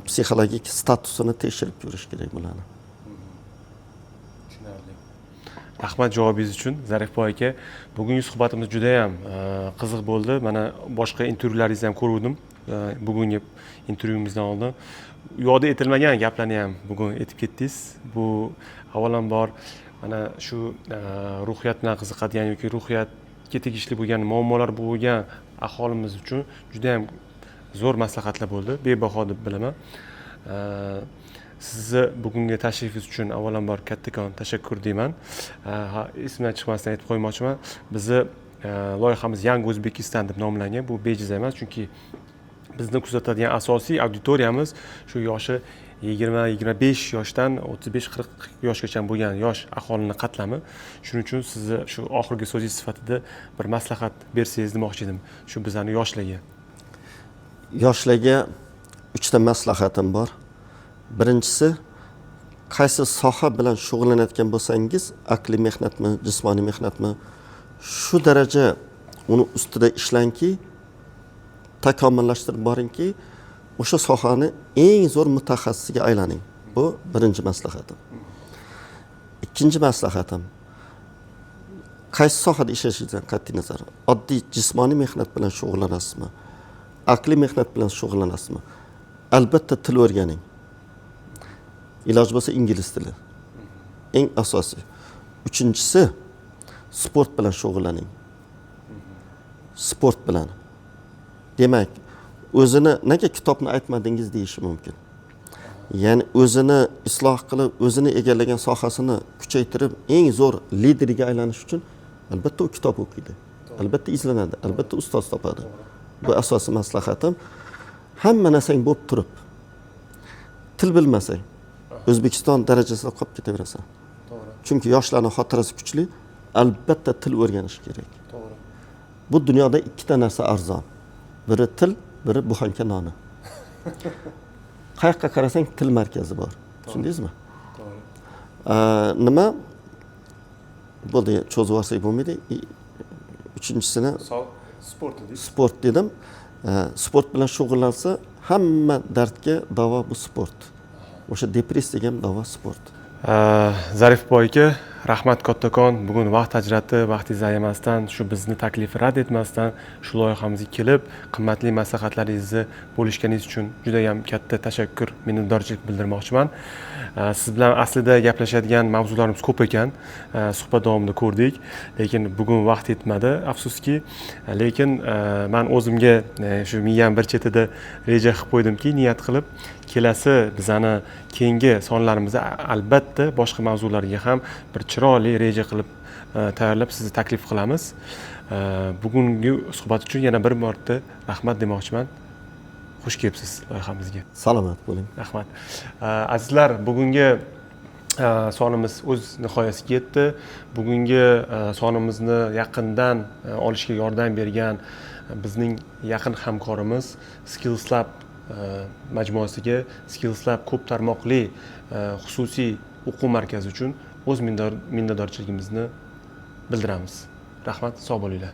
A: psixologik statusini tekshirib ko'rish kerak bularni.
B: Tushunarli. Rahmat javobingiz uchun, Zarifboy aka. Bugungi suhbatimiz juda ham qiziq bo'ldi. Mana boshqa intervyularingizni ham ko'ruvdim. Bugungi intervyumizdan oldin u yoqda aytilmagan gaplarni ham bugun aytib ketdingiz. Bu avvalambor mana shu ruhiyat bilan qiziqadigan yoki ruhiyatga tegishli bo'lgan muammolar bo'lgan aholimiz uchun juda ham zo'r maslahatlar bo'ldi, bebaho deb bilaman. Sizni bugungi tashrifingiz uchun avvalambor kattakon tashakkur deyman. Esimdan chiqmasdan aytib qo'ymoqchiman, bizni loyihamiz Yangi O'zbekiston deb nomlangan. Bu bejiz emas, chunki bizni kuzatadigan asosiy auditoriyamiz shu yoshi 20-25 yoshdan 35-40 yoshgacha bo'lgan yosh aholini qatlami. Shuning uchun sizni shu oxirgi so'zingiz sifatida bir maslahat bersangiz demoqchi edim shu bizani yoshlarga.
A: Yoshlarga 3 ta maslahatim bor. Birinchisi, qaysi soha bilan shug'ullanayotgan bo'lsangiz, aqliy mehnatmi, jismoniy mehnatmi, shu daraja uni ustida ishlangki, takomillashtirib boringki, o'sha sohani eng zo'r mutaxassisiga aylaning. Bu birinchi maslahatim. Ikkinchi maslahatim, qaysi sohada ishlashingizdan qat'iy nazar, oddiy jismoniy mehnat bilan shug'ullanasizmi, aqliy mehnat bilan shug'ullanasizmi, albatta til o'rganing. Iloji bo'lsa ingliz tili. Eng asosiy. Uchinchisi, sport bilan shug'ullaning. Sport bilan. Demak, o'zini nega kitobni aytmadingiz deyishi mumkin. Ya'ni o'zini isloh qilib, o'zini egallagan sohasini kuchaytirib, eng zo'r lideriga aylanish uchun albatta u kitob o'qiydi. Albatta izlanadi, albatta ustoz topadi. Bu asosiy maslahatim. Hamma narsang bo'lib turib, til bilmasang, O'zbekiston darajasida qolib ketaverasan.
B: To'g'ri.
A: Chunki yoshlarning xotirasi kuchli, albatta til o'rganish kerak.
B: To'g'ri.
A: Bu dunyoda ikkita narsa arzon. Biri til, biri buxanka noni. Qayoqqa qarasang til markazi bor. Tushundingizmi?
B: To'g'ri.
A: Nima bo'ldi, cho'zib yuborsak bo'lmaydi. Uchinchisini
B: Sport dedingiz.
A: Sport dedim. Sport bilan shug'ullansa hamma dardga davo bu sport. O'sha depressiyaga ham davo sport.
B: Zarifboy aka, rahmat kattakon. Bugun vaqt ajratib, vaqtingizni ayamasdan, shu bizni taklifni rad etmasdan shu loyihamizga kelib, qimmatli maslahatlaringizni bo'lishganingiz uchun juda ham katta tashakkur, minnatdorchilik bildirmoqchiman. Siz bilan aslida gaplashadigan mavzularimiz ko'p ekan, suhbat davomida ko'rdik, lekin bugun vaqt yetmadi, afsuski. Lekin men o'zimga shu miyam bir chetida reja qilib qo'ydimki, niyat qilib kelasi bizani keyingi sonlarimizda albatta boshqa mavzularga ham bir chiroyli reja qilib tayyorlab sizni taklif qilamiz. Bugungi suhbat uchun yana bir marta rahmat demoqchiman. Xush kelibsiz loyihamizga.
A: Salomat bo'ling.
B: Rahmat. Azizlar, bugungi sonimiz o'z nihoyasiga yetdi. Bugungi sonimizni yaqindan olishga yordam bergan bizning yaqin hamkorimiz Skills Lab majmuasiga, Skills Lab ko'p tarmoqli xususiy o'quv markazi uchun o'z minnatdorchiligimizni bildiramiz. Rahmat, sog' bo'linglar.